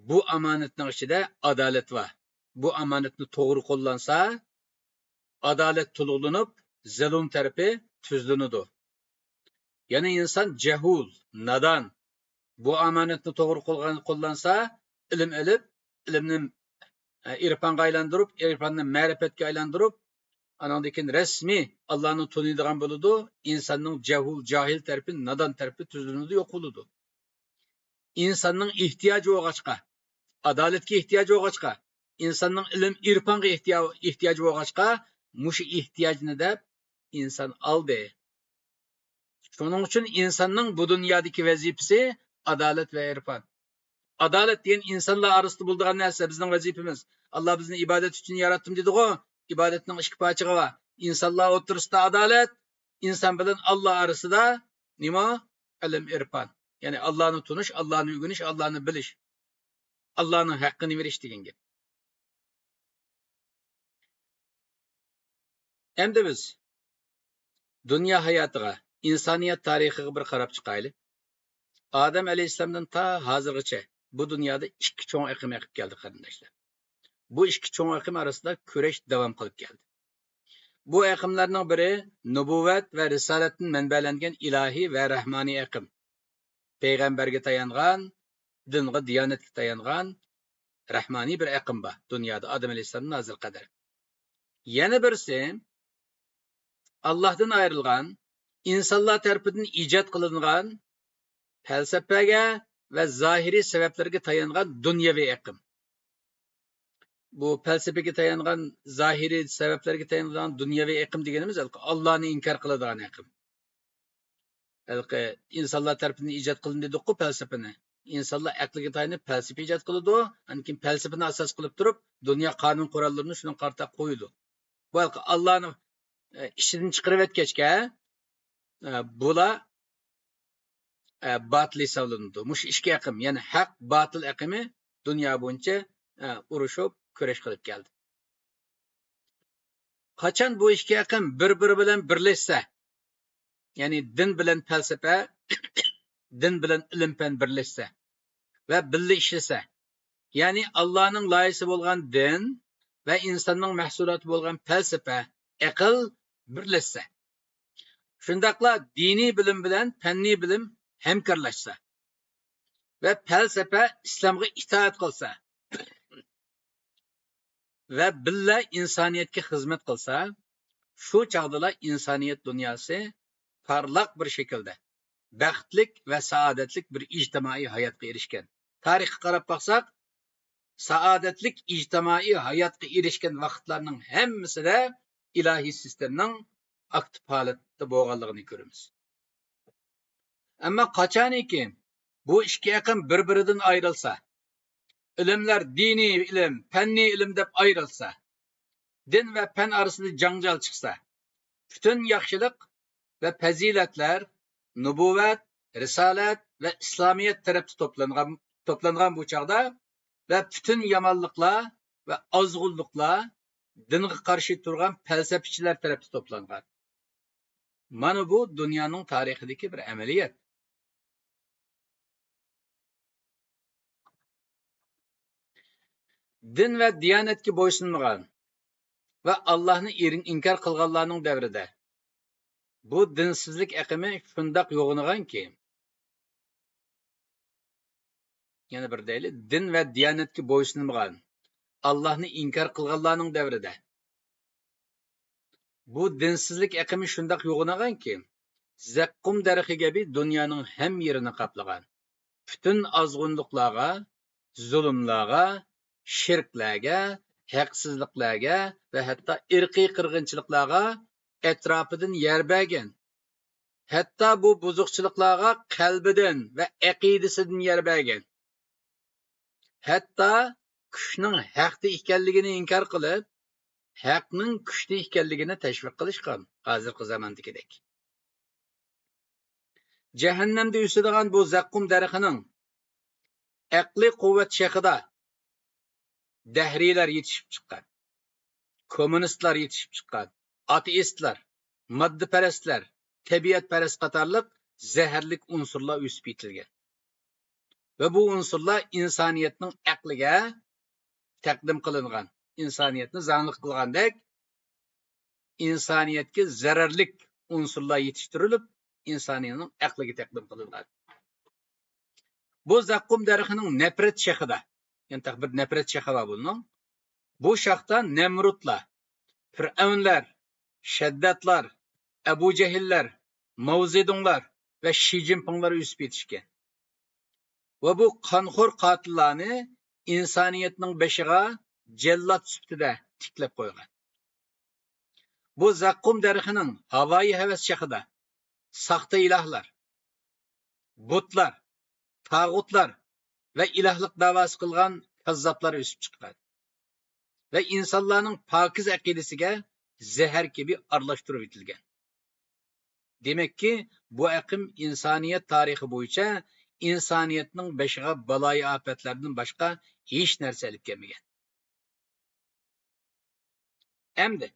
بۇ ئامانەتنىڭ ئىچىدە ئادالەت بار. بۇ ئامانەتنى توغرا قوللانسا، ئادالەت تولۇقلىنىپ، زەلۇم تەرىپى تۈزلىنىدۇ. يەنى ئىنسان جەھۇل، نادان، بۇ ئامانەتنى توغرا قولغا-، قوللانسا، ئىلىم ئېلىپ، ئىلىمنى، ئە، ئىرپانغا ئايلاندۇرۇپ، ئىرپاننى مەرىپەتكە ئايلاندۇرۇپ، ئاناندىن كېيىن رەسمىي ئاللانى تونۇيدىغان بولىدۇ. ئىنساننىڭ جەھۇل، جاھىل تەرىپى، نادان تەرىپى تۈزلىنىدۇ، يوق بولىدۇ. ئىنساننىڭ ئېھتىياجى بولغاچقا، ئادالەتكە ئېھتىياجى بولغاچقا، ئىنساننىڭ ئىلىم، ئىرپانغا ئېھتىيا-، ئېھتىياجى بولغاچقا، مۇشۇ ئېھتىياجنى دەپ ئىنسان ئالدى. شۇنىڭ ئۈچۈن ئىنساننىڭ بۇ دۇنيادىكى ۋەزىپىسى ئادالەت ۋە ئىرپان. ئادالەت دېگەن ئىنسانلار ئارىسىدا بولىدىغان نەرسە، بىزنىڭ ۋەزىپىمىز. ئاللا بىزنى ئىبادەت ئۈچۈن ياراتتىم دېدىغۇ. ئىبادەتنىڭ ئىككى پارچىغا بار. ئىنسانلار ئوتتۇرىسىدا ئادالەت، ئىنسان بىلەن ئاللا ئارىسىدا نېمە؟ ئىلىم، ئىرپان. يەنى ئاللانى تونۇش، ئاللانى ئۆگىنىش، ئاللانى بىلىش. ئاللانىڭ ھەققىنى بېرىش دېگەن گەپ. ئەمدى بىز دۇنيا ھاياتىغا، ئىنسانىيەت تارىخىغا بىر قاراپ چىقايلى. ئادەم ئەلەيھىسسالامدىن تا ھازىرغىچە بۇ دۇنيادا ئىككى چوڭ ئېقىم ئېقىپ كەلدى، قېرىنداشلار. بۇ ئىككى چوڭ ئېقىم ئارىسىدا كۈرەش داۋام قىلىپ كەلدى. بۇ ئېقىملارنىڭ بىرى نۇبۇۋۋەت ۋە رىسالەتتىن مەنبەلەنگەن ئىلاھىي ۋە رەھمانىي ئېقىم. پەيغەمبەرگە تايانغان، دىنغا، دىيانەتكە تايانغان رەھمانىي بىر ئېقىم بار دۇنيادا ئادەم ئەلەيھىسسالامدىن ھازىرغا قەدەر. يەنە بىرسى، ئاللاھتىن ئايرىلغان، ئىنسانلار تەرىپىدىن ئىجاد قىلىنغان، پەلسەپىگە ۋە زاھىرىي سەۋەبلەرگە تايانغان دۇنيەۋى ئېقىم. بۇ پەلسەپىگە تايانغان، زاھىرىي سەۋەبلەرگە تايانغان دۇنيەۋى ئېقىم دېگىنىمىز ھېلىقى ئاللانى ئىنكار قىلىدىغان ئېقىم. ھېلىقى ئىنسانلار تەرىپىدىن ئىجاد قىلىندى دېدۇققۇ پەلسەپىنى. ئىنسانلار ئەقلىگە تايىنىپ پەلسەپە ئىجاد قىلىدۇ، ئاندىن كېيىن پەلسەپىنى ئاساس قىلىپ تۇرۇپ، دۇنيا قانۇن قوراللىرىنى شۇنىڭغا قارىتا قويىدۇ. بۇ ھېلىقى ئاللانى، ئە، ئىچىدىن چىقىرىۋەتكەچكە، ئە، بۇلار، ئە، باتىل ھېسابلىنىدۇ. مۇشۇ ئىككى ئېقىم، يەنى ھەق، باتىل ئېقىمى دۇنيا بويىچە، ئە، ئۇرۇشۇپ، كۈرەش قىلىپ كەلدى. قاچان بۇ ئىككى ئېقىم بىر-بىرى بىلەن بىرلەشسە، يەنى دىن بىلەن پەلسەپە، دىن بىلەن ئىلىم-پەن بىرلەشسە ۋە بىللە ئىشلىسە، يەنى ئاللانىڭ لايىھىسى بولغان دىن ۋە ئىنساننىڭ مەھسۇلاتى بولغان پەلسەپە، ئەقىل بىرلەشسە، شۇنداقلا دىنىي بىلىم بىلەن پەننىي بىلىم ھەمكارلاشسا ۋە پەلسەپە ئىسلامغا ئىتائەت قىلسا، ۋە بىللە ئىنسانىيەتكە خىزمەت قىلسا، شۇ چاغدىلا ئىنسانىيەت دۇنياسى پارلاق بىر شەكىلدە، بەختلىك ۋە سائادەتلىك بىر ئىجتىمائىي ھاياتقا ئېرىشكەن. تارىخقا قاراپ باقساق، سائادەتلىك ئىجتىمائىي ھاياتقا ئېرىشكەن ۋاقىتلارنىڭ ھەممىسىدە ئىلاھىي سىستېمىنىڭ ئاكتىپ ھالەتتە بولغانلىقىنى كۆرىمىز. ئەمما قاچانكى بۇ ئىككى ئېقىم بىر-بىرىدىن ئايرىلسا، ئىلىملەر دىنىي ئىلىم، پەننىي ئىلىم دەپ ئايرىلسا، دىن ۋە پەن ئارىسىدا جاڭجال چىقسا، پۈتۈن ياخشىلىق ۋە پەزىلەتلەر نۇبۇۋەت، رىسالەت ۋە ئىسلامىيەت تەرەپتە توپلانغان، توپلانغان بۇ چاغدا ۋە پۈتۈن يامانلىقلار ۋە ئازغۇنلۇقلار دىنغا قارشى تۇرغان پەلسەپىچىلەر تەرەپتە توپلانغان. مانا بۇ دۇنيانىڭ تارىخىدىكى بىر ئەمەلىيەت. دىن ۋە دىيانەتكە بويسۇنمىغان ۋە ئاللاھنى ئىر-، ئىنكار قىلغانلارنىڭ دەۋرىدە بۇ دىنسىزلىك ئېقىمى شۇنداق يوغىنىغانكى، يەنە بىر دەيلى، دىن ۋە دىيانەتكە بويسۇنمىغان، ئاللاھنى ئىنكار قىلغانلارنىڭ دەۋرىدە بۇ دىنسىزلىك ئېقىمى شۇنداق يوغىنىغانكى، زەققۇم دەرىخى كەبى دۇنيانىڭ ھەممە يېرىنى قاپلىغان. پۈتۈن ئازغۇنلۇقلارغا، زۇلۇملارغا، شىركلەرگە، ھەقسىزلىقلارغا ۋە ھەتتا ئىرقىي قىرغىنچىلىقلارغا ئەتراپىدىن يەر بەرگەن. ھەتتا بۇ بۇزۇقچىلىقلارغا قەلبىدىن ۋە ئەقىدىسىدىن يەر بەرگەن. ھەتتا كۈچنىڭ ھەقتە ئىكەنلىكىنى ئىنكار قىلىپ، ھەقنىڭ كۈچتە ئىكەنلىكىنى تەشۋىق قىلىشقان، ھازىرقى زاماندىكىدەك. جەھەننەمدە ئۆسىدىغان بۇ زەققۇم دەرىخىنىڭ ئەقلىي قۇۋۋەت شېخىدا دەھرىيلەر يېتىشىپ چىققان، كوممۇنىستلار يېتىشىپ چىققان، ئاتېئىستلار، ماددىپەرەسلەر، تەبىئەتپەرەس قاتارلىق زەھەرلىك ئۇنسۇرلار ئۆسۈپ يېتىلگەن. ۋە بۇ ئۇنسۇرلار ئىنسانىيەتنىڭ ئەقلىگە تەقدىم قىلىنغان، ئىنسانىيەتنى زاڭلىق قىلغاندەك، ئىنسانىيەتكە زەرەرلىك ئۇنسۇرلار يېتىشتۈرۈلۈپ، ئىنسانىيەتنىڭ ئەقلىگە تەقدىم قىلىنغان. بۇ زەققۇم دەرىخىنىڭ نەپرەت شېخىدا، يەنى تېخى بىر نەپرەت شېخى بار بۇنىڭ. بۇ شاختا نەمرۇتلار، پىرئەۋنلەر، شەدداتلار، ئەبۇ جەھىللەر، ماۋزېدۇڭلار ۋە شى جىنپىڭلار ئۆسۈپ يېتىشكەن. ۋە بۇ قانخور قاتىللارنى ئىنسانىيەتنىڭ بېشىغا جەللات سۈپىتىدە تىكلەپ قويغان. بۇ زەققۇم دەرىخىنىڭ ھاۋايى ھەۋەس چېخىدا ساختا ئىلاھلار، بۇتلار، تاغۇتلار ۋە ئىلاھلىق داۋاسى قىلغان كاززاپلار ئۆسۈپ چىققان ۋە ئىنسانلارنىڭ پاكىز ئەقىدىسىگە زەھەر كەبى ئارىلاشتۇرۇۋېتىلگەن. دېمەككى، بۇ ئېقىم ئىنسانىيەت تارىخى بويىچە ئىنسانىيەتنىڭ بېشىغا بالايىئاپەتلەردىن باشقا ھېچ نەرسە ئېلىپ كەلمىگەن. ئەمدى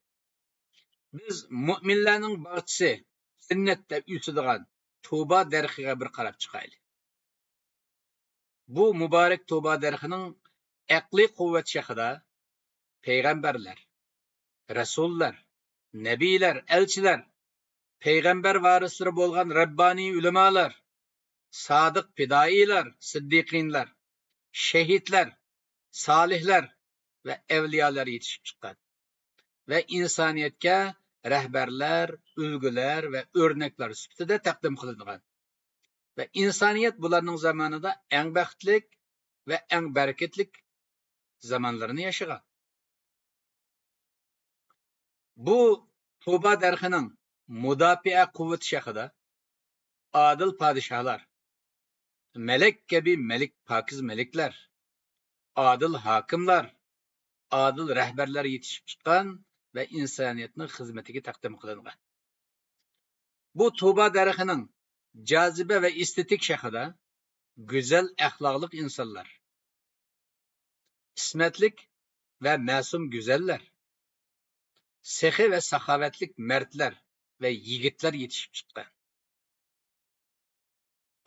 بىز مۆمىنلەرنىڭ باغچىسى، جەننەتتە ئۆسىدىغان تۇبا دەرىخىگە بىر قاراپ چىقايلى. بۇ مۇبارەك تۇبا دەرىخىنىڭ ئەقلىي قۇۋۋەت شېخىدا پەيغەمبەرلەر، رەسۇللار، نەبىيلەر، ئەلچىلەر، پەيغەمبەر ۋارىسلىرى بولغان رەببانىي ئۆلىمالار، سادىق پىدائىيلار، سىددىقىنلار، شېھىتلەر، سالىھلار ۋە ئەۋلىيالار يېتىشىپ چىققان ۋە ئىنسانىيەتكە رەھبەرلەر، ئۈلگىلەر ۋە ئۆرنەكلەر سۈپىتىدە تەقدىم قىلىنغان ۋە ئىنسانىيەت بۇلارنىڭ زامانىدا ئەڭ بەختلىك ۋە ئەڭ بەرىكەتلىك زامانلىرىنى ياشىغان. بۇ تۇبا دەرىخىنىڭ مۇداپىئە قۇۋۋىتى شېخىدا ئادىل پادىشاھلار، مەلەك كەبى مەلىك، پاكىز مەلىكلەر، ئادىل ھاكىملار، ئادىل رەھبەرلەر يېتىشىپ چىققان ۋە ئىنسانىيەتنىڭ خىزمىتىگە تەقدىم قىلىنغان. بۇ تۇبا دەرىخىنىڭ جازىبە ۋە ئېستېتىك شېخىدا گۈزەل ئەخلاقلىق ئىنسانلار، ئىسمەتلىك ۋە مەسۇم گۈزەللەر، سېخىي ۋە ساخاۋەتلىك مەردلەر ۋە يىگىتلەر يېتىشىپ چىققان.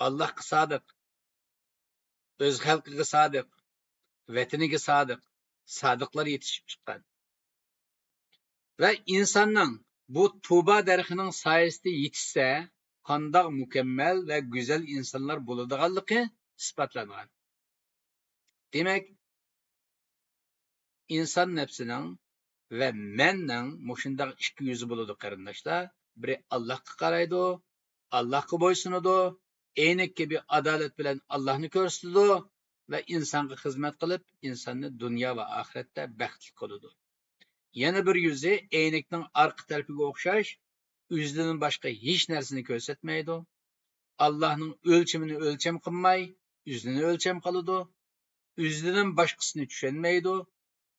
ئاللاھقا سادىق، ئۆز خەلقىگە سادىق، ۋەتىنىگە سادىق، سادىقلار يېتىشىپ چىققان. ۋە ئىنساننىڭ بۇ تۇبا دەرىخىنىڭ سايىسىدا يېتىشسە، قانداق مۇكەممەل ۋە گۈزەل ئىنسانلار بولىدىغانلىقى ئىسپاتلانغان. دېمەك، ئىنسان نەپسىنىڭ ۋە مەننىڭ مۇشۇنداق ئىككى يۈزى بولىدۇ، قېرىنداشلار. بىرى ئاللاھقا قارايدۇ، ئاللاھقا بويسۇنىدۇ، ئەينەك كەبى ئادالەت بىلەن ئاللاھنى كۆرسىتىدۇ ۋە ئىنسانغا خىزمەت قىلىپ، ئىنساننى دۇنيا ۋە ئاخىرەتتە بەختلىك قىلىدۇ. يەنە بىر يۈزى ئەينەكنىڭ ئارقا تەرىپىگە ئوخشاش، ئۆزىدىن باشقا ھېچ نەرسىنى كۆرسەتمەيدۇ. ئاللاھنىڭ ئۆلچىمىنى ئۆلچەم قىلماي، ئۆزىنى ئۆلچەم قىلىدۇ. ئۆزىدىن باشقىسىنى چۈشەنمەيدۇ.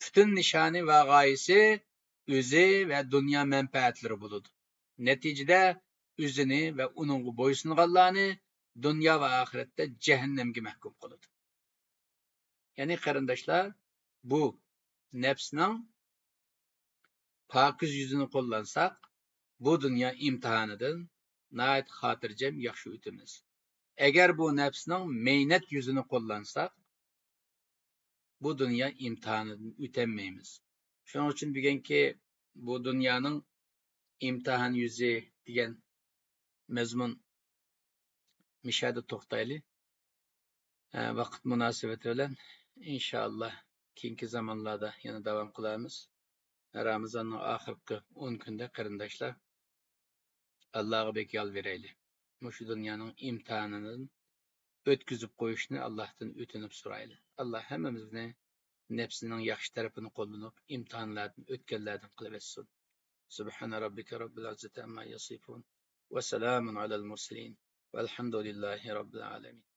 پۈتۈن نىشانى ۋە غايىسى ئۆزى ۋە دۇنيا مەنپەئەتلىرى بولىدۇ. نەتىجىدە ئۆزىنى ۋە ئۇنىڭغا بويسۇنغانلارنى دۇنيا ۋە ئاخىرەتتە جەھەننەمگە مەھكۇم قىلىدۇ. يەنى قېرىنداشلار، بۇ نەپسنىڭ پاكىز يۈزىنى قوللانساق، بۇ دۇنيا ئىمتىھانىدىن ناھايىتى خاتىرجەم ياخشى ئۆتىمىز. ئەگەر بۇ نەپسنىڭ مەينەت يۈزىنى قوللانساق، بۇ دۇنيا ئىمتىھانىدىن ئۆتەلمەيمىز. شۇنىڭ ئۈچۈن بۈگۈنكى بۇ دۇنيانىڭ ئىمتىھان يۈزى دېگەن مەزمۇن مۇشۇ يەردە توختايلى. ۋاقىت مۇناسىۋىتى بىلەن ئىنشائاللا كېيىنكى زامانلاردا يەنە داۋام قىلارمىز. رامىزاننىڭ ئاخىرقى ئون كۈندە قېرىنداشلار، ئاللاغا بەك يالۋۇرايلى. مۇشۇ دۇنيانىڭ ئىمتىھانىدىن ئۆتكۈزۈپ قويۇشنى ئاللاھتىن ئۆتۈنۈپ سورايلى. ئاللا ھەممىمىزنى نەپسىنىڭ ياخشى تەرىپىنى قوللىنىپ، ئىمتىھانلاردىن ئۆتكەنلەردىن قىلىۋەتسۇن. سبحان ربك رب العزة عما يصفون، وسلام على المرسلين، والحمد لله رب العالمين.